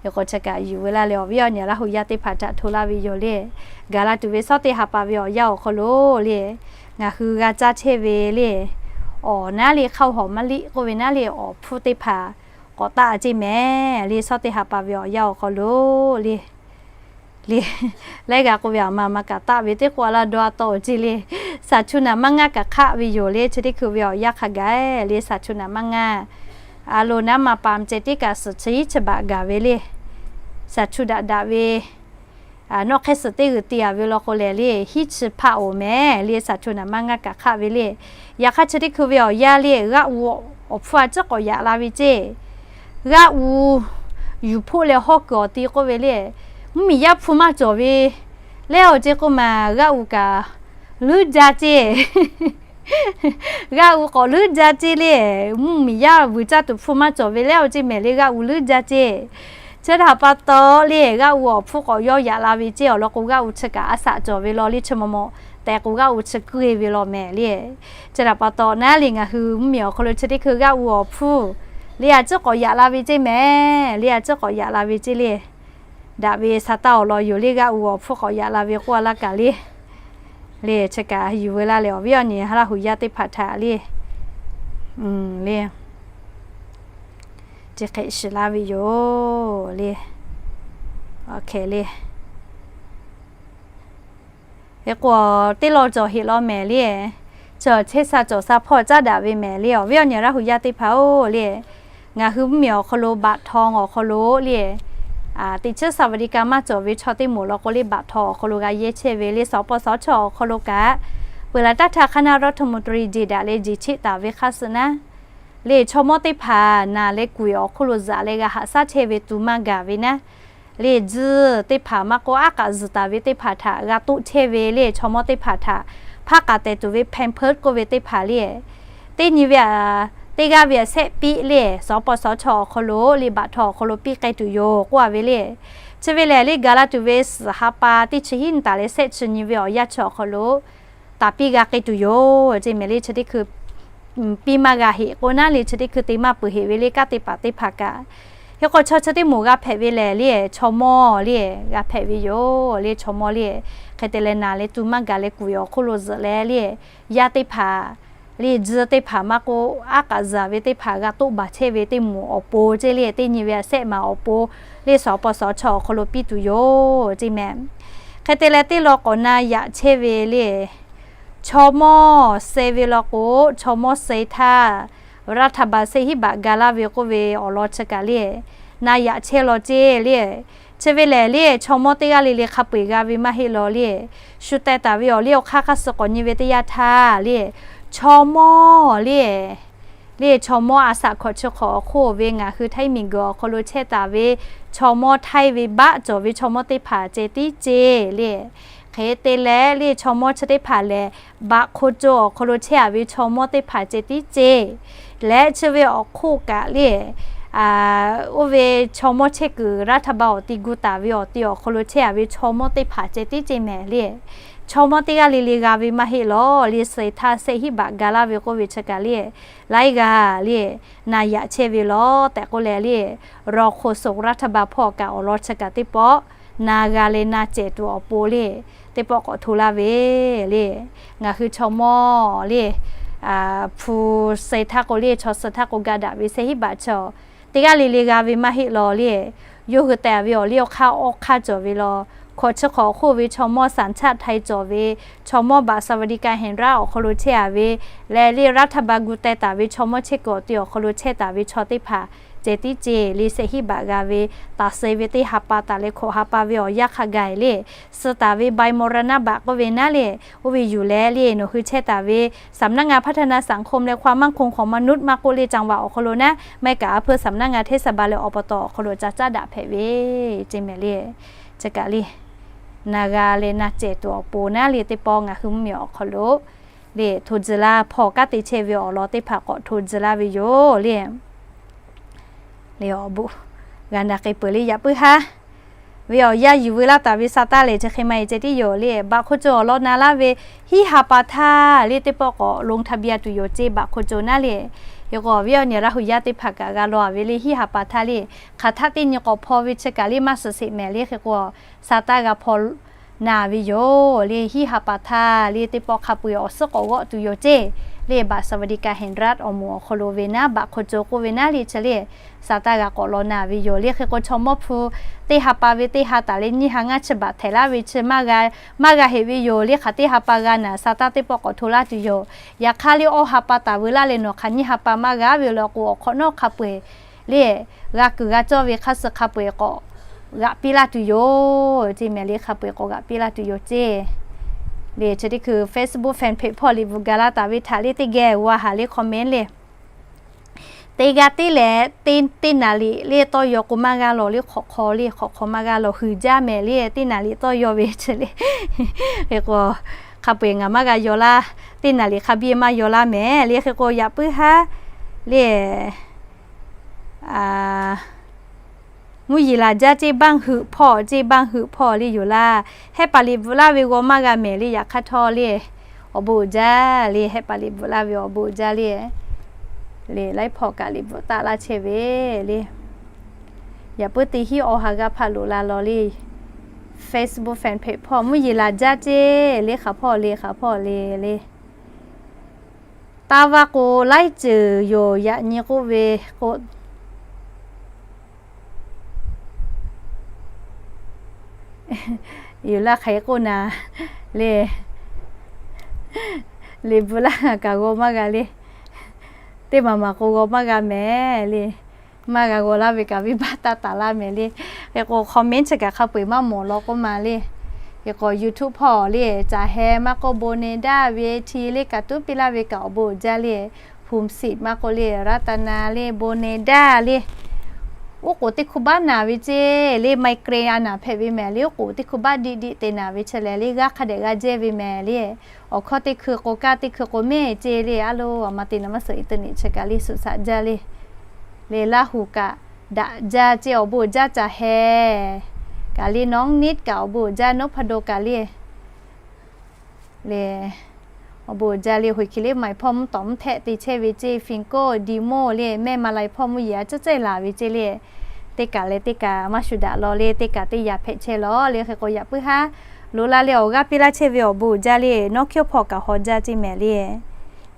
Hk'e k'o, chi kaꞈ yuˬ ve laˇ leh, awˬ viˉ awˬ nyi Laˇ huˍ yaˇ teˇ hpaˍ htaꞈ hto laˇ ve yoˬ le. Gaˬ la tuˬ ve shawˉ teˇ ha pa ve awˬ yanˇ awˬ hk'aw lo le, ngaˬ hui g'a caˇ chehˇ ve le, awˬ naˉ le, hk'aˆ hawˍ maˇ liˇ k'oˆ ve naˉ le, awˬ hpfuhˇ teˇ hpaˍ k'awꞈ taˆ ceˇ mehˍ le. Shawˉ teˇ ha pa ve awˬ yanˇ awˬ hk'aw lo le, le, laiˉ g'a k'oˆ ve, aˬ ma ma kaꞈ taˆ ve teˇ k'oˆ a laˇ dawˇ a tawˆ-oˬ ceˇ le. Saˍ chu naˍ maˇ ngaˇ kaꞈ hk'aˆ ve yoˬ le. Chi teˇ hkui ve awˬ yanˇ hk'a gaˬ le, saˍ chu naˍ maˇ ngaˇ. A lo naˉ ma pa ceh tiˉ kaꞈ suhˍ chi iˉ chi baꞈ gaˬ ve le. Saˍ chu daꞈ daꞈ ve, nawˆ hk'ehˇ suhˍ teˇ g'uiˬ te a ve law k'o lehˬ le, hiˉ chi hpaˆ oˍ mehˍ le, shaˍ cho naˍ maˇ ngaˇ kaꞈ hk'aˆ ve le. Yaꞈ hk'aˇ chi teˇ hkui ve awˬ yanˇ le, g'aˆ u awˬ hpfuhˇ a ciˉ k'awꞈ yaꞈ la ve ceˇ. G'aˆ u yuˬ hpoˆ leh hawˇ kuiˬ awˬ ti k'oˆ ve le, mvuhˇmiˬ yaˇ hpu maˇ cawˬ ve lehˬ awˬ ceˇ k'oˆ maˬ g'aˆ u kaꞈ luˉ jaˇ ceˇ. G'aˆ u k'awꞈ luˉ jaˇ ceˇ le. Mvuhˇmiˬ yaˇ vuiˬ caˇ tuˬ hpu maˇ cawˬ ve lehˬ awˬ ceˇ mehˍ le, g'aˆ u luˉ jaˇ ceˇ. Chi htaꞈ pa taw le, g'aˆ u awˬ hpfuhˇ k'awꞈ yawˇ yaꞈ la ve ceˇ. Awˬ lawn k'o, g'aˆ u chi kaꞈ a shaꞈ cawˬ ve law le, chi maw maw tehꞈ k'o g'aˆ u chi kuiˇ ve law mehˍ le. Chi htaꞈ pa taw naˉ le, ngaˬ hui mvuhˇmiˬ awˬ hk'aw lo chi teˇ hkui g'aˆ u awˬ hpfuhˇ le a ciˉ k'awꞈ yaꞈ la ve ceˇ mehˍ le, a ciˉ k'awꞈ yaꞈ la ve ceˇ le. Daꞈ ve sa taˇ awˬ lawn yoˬ le, g'aˆ u awˬ hpfuhˇ k'awꞈ yaꞈ la ve k'oˆ a laˇ kaꞈ le. Le chi kaꞈ yuˬ veu laˇ leh awˬ viˉ awˬ nyi Laˇ huˍ yaˇ teˇ hpaˍ htaꞈ le, le, chi hk'e shiˍ laˇ ve yoˬ le. Awˬ hk'e le, hk'e k'o teˇ law cawˬ heꞈ law mehˍ le. Chi chehˇ sha cawˬ sha hpawˇ caˉ daꞈ ve mehˍ le, awˬ viˉ awˬ nyi Laˇ huˍ yaˇ teˇ hpaˍ-oˬ le. Ngaˬ hui mvuhˇmiˬ awˬ hk'aw lo baꞈ htaw awˬ hk'aw lo le, teꞈ chiˉ สวัสดิการ maˇ cawˬ ve chaw teˇ moˍ law k'o le, baꞈ htaw awˬ hk'aw lo g'a yehˇ chehˇ ve le, สปสช awˬ hk'aw lo kaꞈ, peuˬ laˬ taˇ htaˇ hk'aˇ naˇ รัฐมนตรี jeˬ daꞈ leh jeˬ cheˆ taˍ ve hk'aˇ suh naˉ le, chaw mawˇ teˇ hpaˍ naˬ leh kuˬ awˬ hk'oˆ lo zuhꞈ leh g'a haꞈ shaˉ chehˇ ve tu maˇ gaˬ ve naˉ le, tzuhˇ teˇ hpaˍ maˇ k'oˆ aˉ k'aꞈ zuhˬ taˍ ve teˇ hpaˍ htaꞈ g'a toˆ chehˇ ve le, chaw mawˇ teˇ hpaˍ htaꞈ hpaˇ k'aꞈ tehˬ tuˬ ve แพมเพิร์ส k'oˆ ve teˇ hpaˍ le, teˇ nyi ve a, teˇ g'aˇ ve a shehˆ piˆ le, สปสช awˬ hk'aw lo le, baꞈ htaw awˬ hk'aw lo piˇ k'ai tuˬ yoˬ k'oˆ a ve le. Chi ve lehˬ le, gaˬ la tuˬ ve suhˍ ha pa teˇ chi hiˉ nyi taˍ leh shehˆ chi nyi ve awˬ yanˇ chi awˬ hk'aw lo taˍ piˇ g'a k'ai tuˬ yoˬ ceˇ mehˍ le. Chi teˇ hkui piˇ maˇ g'a heꞈ k'o naˉ le, chi teˇ hkui te maˇ peuˬ heꞈ ve le, kanˉ te paˍ teˇ hpaˍ kaꞈ. Hk'e k'o chaw chi teˇ moˍ g'a hpehꞈ ve lehˬ le, chaw mawˇ le g'a hpehꞈ ve yoˬ le, chaw mawˇ le. Hk'e te leh naˬ leh tu maˇ gaˬ leh kuˬ awˬ hk'oˆ lo zuhꞈ leh le, yaˇ teˇ hpaˍ le, tzuhˇ teˇ hpaˍ maˇ k'oˆ aˉ k'aꞈ zuhˬ ve teˇ hpaˍ g'a toˆ baˬ chehˇ ve teˇ moˍ awˬ pon ceˇ le, teˇ nyi ve a shehˆ maˬ awˬ pon le, สปสช awˬ hk'aw lo piˇ tuˬ yoˬ ceˇ mehˍ. Hk'e te leh teˇ law k'awꞈ na yaꞈ chehˇ ve le, chaw mawˇ suh ve law k'o, chaw mawˇ suh htaˇ รัฐบาล shehˆ hiˉ baꞈ ga laˇ ve k'oˆ ve awˬ lawn chi kaꞈ le, na yaꞈ chehˇ law ceˇ le. Chi ve lehˬ le, chaw mawˇ teˇ g'aˇ le le hk'a peu-eˬ g'a ve maˇ heˆ law le. Shu teh taˍ ve awˬ liˇ awˬ hk'aˇ hk'aˇ suh k'awꞈ nyi ve teˇ yanˇ htaˇ le, chaw mawˇ le, le chaw mawˇ a shaꞈ hkawꞈ chi hk'awꞈ awˬ hk'oˆ ve ngaˬ hui Htaiˇ miˬguiˬ awˬ hk'aw lo chehˇ taˍ ve chaw mawˇ Htaiˇ ve baˆ cawˬ ve chaw mawˇ teˇ hpaˍ ceh tiˉ ceˇ le. Hk'e te leh le, chaw mawˇ chi teˇ hpaˍ lehˬ, baꞈ hk'o co awˬ hk'aw lo chehˇ a ve chaw mawˇ teˇ hpaˍ ceh tiˉ ceˇ leh, chi ve awˬ hk'oˆ kaꞈ le, oˇ ve chaw mawˇ chehˇ kuiˬ รัฐบาล awˬ ti gu taˍ ve awˬ ti awˬ hk'aw lo chehˇ a ve chaw mawˇ teˇ hpaˍ ceh tiˉ ceˇ mehˍ le. Chaw mawˇ teˇ g'aˇ le le g'a ve maˇ heˆ law le, suh htaˇ shehˆ hiˉ baꞈ ga laˇ ve k'oˆ ve chi kaꞈ le, laiˉ g'aˇ le, na yaꞈ chehˇ ve law tehꞈ k'oˆ leh le, รองโฆษกรัฐบาล hpawˇ kaꞈ awˬ lawn chi kaꞈ teˇ pawˆ na g'a leh na cehˬ tuˬ awˬ pon le, teˇ pawˆ k'awꞈ hto laˇ ve le. Ngaˬ hui chaw mawˇ le, hpu suh htaˇ k'o le, chaw suh htaˇ k'o ga daꞈ ve shehˆ hiˉ baꞈ chaw teˇ g'aˇ le le g'a ve maˇ heˆ law le. Yawˇ hui teh ve awˬ liˇ awˬ hk'aˇ awˬ hk'aˇ cawˬ ve law, hkawꞈ chi hk'awꞈ awˬ hk'oˆ ve chaw mawˇ สัญชาติไทย cawˬ ve, chaw mawˇ บัตรสวัสดิการแห่งรัฐ awˬ hk'aw lo chehˇ a ve leh le, รัฐบาล gu teh taˍ ve chaw mawˇ chehˇ kuiˬ awˬ ti awˬ hk'aw lo chehˇ taˍ ve chaw teˇ hpaˍ ceh tiˉ ceˇ le, shehˆ hiˉ baꞈ g'a ve, taˍ suh ve teˇ ha pa taˍ leh hkawꞈ ha pa ve awˬ yanˇ hk'a gaˬ le, suh taˍ ve ใบมรณบัตร k'oˆ ve naˉ le, oˇ ve yuˬ leh le, nawˬ hui chehˇ taˍ ve สำนักงานพัฒนาสังคมและความมั่นคงของมนุษย์ maˇ k'oˆ le จังหวัด awˬ hk'aw lo naˉ, maˇ heˆ kaꞈ a hpuˇ สำนักงานเทศบาล leh อบต awˬ hk'aw lo ca caˉ daꞈ hpehꞈ ve ceˇ mehˍ le. Chi kaꞈ le, na g'a leh na cehˬ tuˬ awˬ pon naˉ le, teˇ pawˆ ngaˬ hui mvuhˇmiˬ awˬ hk'aw lo le hto tcuh laˇ, hpawˇ kanˉ te chehˇ ve awˬ lawn teˇ hpaˍ k'awꞈ hto tcuh laˇ ve yoˬ le. Le awˬ bon g'a na k'ai peuˬ le, yaꞈ puiˉ haˉ ve awˬ yanˇ yuˬ veu laˇ taˍ ve sa taˇ lehˬ, chi hk'e maˇ heˆ ceh tiˉ yoˬ le. Baꞈ hk'oˆ co awˬ lawn na laˇ ve hiˉ ha pa htaˇ le, teˇ pawˆ k'awꞈ ลงทะเบียน tuˬ yoˬ ceˇ, baꞈ hk'oˆ co naˉ le. Hk'e k'o awˬ viˉ awˬ nyi Laˇ huˍ yaˇ teˇ hpaˍ kaꞈ g'a law ve le, hiˉ ha pa htaˇ le, hk'aˬ htaˆ teˇ nyi k'awꞈ hpaw ve chi kaꞈ le maˇ suhˍ sheˍ mehˍ le. Hk'e k'o sa taˇ g'a hpaw na ve yoˬ le. Hiˉ ha pa htaˇ le, teˇ pawˆ hk'a peu-eˬ awˬ suhˉ k'awꞈ g'awˆ tuˬ yoˬ ceˇ le. Baꞈ สวัสดิการแห่งรัฐ awˬ moˍ awˬ hk'aw lo ve naˉ, baꞈ hk'oˆ co k'oˆ ve naˉ le, chi le sa taˇ g'a k'awꞈ law na ve yoˬ le. Hk'e k'o chaw mawˇ hpu teˇ ha pa ve teˇ ha taˍ leh nyiˇ ha ngaˇ chi baꞈ htehꞈ laˇ ve chi maˇ g'a, maˇ g'a heꞈ ve yoˬ le. Hk'aˬ teˇ ha pa g'a naˍ, sa taˇ teˇ pawˆ k'awꞈ hto laˇ tuˬ yoˬ. Yaꞈ hk'aˇ le, awˇ ha pa taˍ veu laˇ leh nawˬ hk'aˬ nyiˇ ha pa maˇ g'a ve law k'o, awˬ hk'awꞈ nawˉ hk'a peu-eˬ le, g'a kuiˬ g'a cawˇ ve hk'aˇ suh hk'a peu-eˬ k'awꞈ g'aꞈ piˇ laˇ tuˬ yoˬ ceˇ mehˍ le. Hk'a peu-eˬ k'awꞈ g'aꞈ piˇ laˇ tuˬ yoˬ ceˇ le. Chi teˇ hkui Facebook fan page hpawˇ liꞈ bvuhꞈ gaˬ la taˍ ve htaꞈ le teˇ geh g'a haˍ le comment le. Teˇ g'aˇ teˇ leh teˇ naˍ riˍ le tawˇ yaw k'o maˇ g'a lawˬ le, hk'awꞈ hk'aw le hk'awꞈ hk'aw maˇ g'a lawˬ, huiˍ jaˇ mehˍ le. Teˇ naˍ riˍ tawˇ yaw ve chi le. Hk'e k'o, hk'a peu-eˬ ngaˬ maˇ g'a yaw laˇ, teˇ naˍ riˍ hk'a biˇ maˇ yaw laˇ mehˍ le. Hk'e k'o yaꞈ puiˉ haˉ le, mvuhˇ yeˬ laˬ jaˇ ceˇ, baˇ heuꞈ hpawˇ ceˇ, baˇ heuꞈ hpawˇ le yoˬ laˇ. Hehˆ paˍ liꞈ bvuhꞈ laˇ ve g'aw maˇ g'a mehˍ le. Yaꞈ hk'aˇ htawˇ le, awˬ bon uiˍ jaˇ le. Hehˆ paˍ liꞈ bvuhꞈ laˇ ve awˬ bon uiˍ jaˇ le. Le laiˉ hpawˇ kaꞈ liꞈ bvuhꞈ taˆ laˇ chehˇ ve le. Yaꞈ puiˉ teˇ hinˉ awˬ ha g'a hpaꞈ loꞈ la lawˬ le. Facebook fan page hpawˇ mvuhˇ yeˬ laˬ jaˇ ceˇ le, hk'aˬ hpawˇ le hk'aˬ hpawˇ le le. Taˇ vaˇ k'o laiˉ ceuˬ yoˬ, yaꞈ nyi k'oˆ ve k'o, yoˬ laˇ hk'aˬ hk'e k'oˆ naˍ le. Liꞈ bvuhꞈ laˇ kaꞈ g'aw maˇ g'a le. Teˇ maˬ maˬ k'o g'aw maˇ g'a mehˍ le. Maˇ g'a g'aw laˇ ve kaꞈ venˇbaˆ taˇ taˍ laˇ mehˍ le. Hk'e k'o comment chi kaꞈ hk'a peu-eˬ maˇ mawˬ law k'oˆ ma le. Hk'e k'o YouTube hpawˇ le, caˬ heh maˇ k'oˆ, bon ne daˇ ve hti le kaꞈ tuˉ piˇ laˇ ve kaꞈ awˬ bon uiˍ jaˇ le. Hum sit maˇ k'oˆ le, รัตนา le, bon ne daˇ le. Oˉ k'oˍ teˇ hkui baˆ naˍ ve ceˇ le, migraine a naˍ hpehꞈ ve mehˍ le. Oˉ k'oˍ teˇ hkui baˆ diˆ diˆ te naˍ ve chi lehˬ le, g'aˇ hk'a dehꞈ g'a jehˇ ve mehˍ le. Awˬ hkawˇ teˇ hkui k'o, kaˇ teˇ hkui k'o mehˍ ceˇ le. A lo, a ma te na maˇ suhˍ internet chi kaꞈ le suhˍ shaꞈ jaˇ le. Le Laˇ huˍ kaꞈ daꞈ jaˇ ceˇ, awˬ bon uiˍ jaˇ caˬ heh kaꞈ le, น้องนิด kaꞈ awˬ bon uiˍ jaˇ, นพดล kaꞈ le. Le awˬ bon uiˍ jaˇ le, hoꞈ hkiˬ le maiˍ hpawˇ mvuhˇ tawˍ mvuhˇ htehˆ te chehˇ ve ceˇ, ฟิงเกอร์ ดีโม่ le, แม่มาลัย hpawˇ mvuhˇ yeˬ a cehˇ cehˇ laˬ ve ceˇ le. Teˇ kaꞈ leh teˇ kaꞈ maˇ shu daꞈ law le, teˇ kaꞈ teˇ yaꞈ hpehꞈ chehˇ law le. Hk'e k'o yaꞈ puiˉ haˉ loꞈ la leh awˬ g'aˇ piˇ laˇ chehˇ ve awˬ bon uiˍ jaˇ le. Nawˉ hkiawˇ hpawˇ kaꞈ haw jaˇ ceˇ mehˍ le.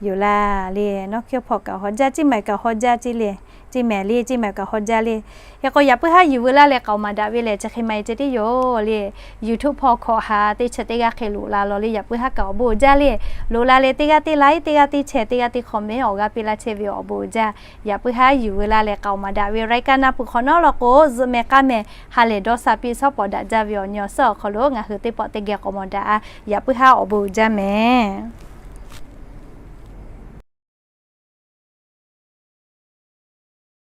Yoˬ laˇ le, nawˉ hkiawˇ hpawˇ kaꞈ haw jaˇ, ceˇ maiˍ kaꞈ haw jaˇ ceˇ le. Ceˇ mehˍ le, ceˇ maiˍ kaꞈ haw jaˇ le. Hk'e k'o yaꞈ puiˉ haˉ yuˬ veu laˇ leh k'aoˍ maˍ daꞈ ve lehˬ chi hk'e maˇ heˆ ceˇ teˇ yoˬ le. YouTube hpawˇ hkawꞈ haˍ teˇ chi teˇ g'aˇ hk'e loꞈ la law le. Yaꞈ puiˉ haˉ kaꞈ awˬ bon uiˍ jaˇ le. Loꞈ la leh teˇ g'aˇ teˇ like, teˇ g'aˇ teˇ share, teˇ g'aˇ teˇ comment awˬ g'aˇ piˇ laˇ chehˇ ve awˬ bon uiˍ jaˇ. Yaꞈ puiˉ haˉ yuˬ veu laˇ leh k'aoˍ maˍ daꞈ ve รายการ na peuˬ hk'awꞈ nawˉ law k'o zuhꞈ mehˍ k'aˇ mehˍ ha lehˬ dawˇ sha piˇ shawˉ pawˍ daꞈ jaˇ ve awˬ nyi awˬ suhˉ awˬ hk'aw lo ngaˬ hui teˇ pawˆ teˇ geh k'awꞈ mawˬ daꞈ a. Yaꞈ puiˉ haˉ awˬ bon uiˍ jaˇ mehˍ.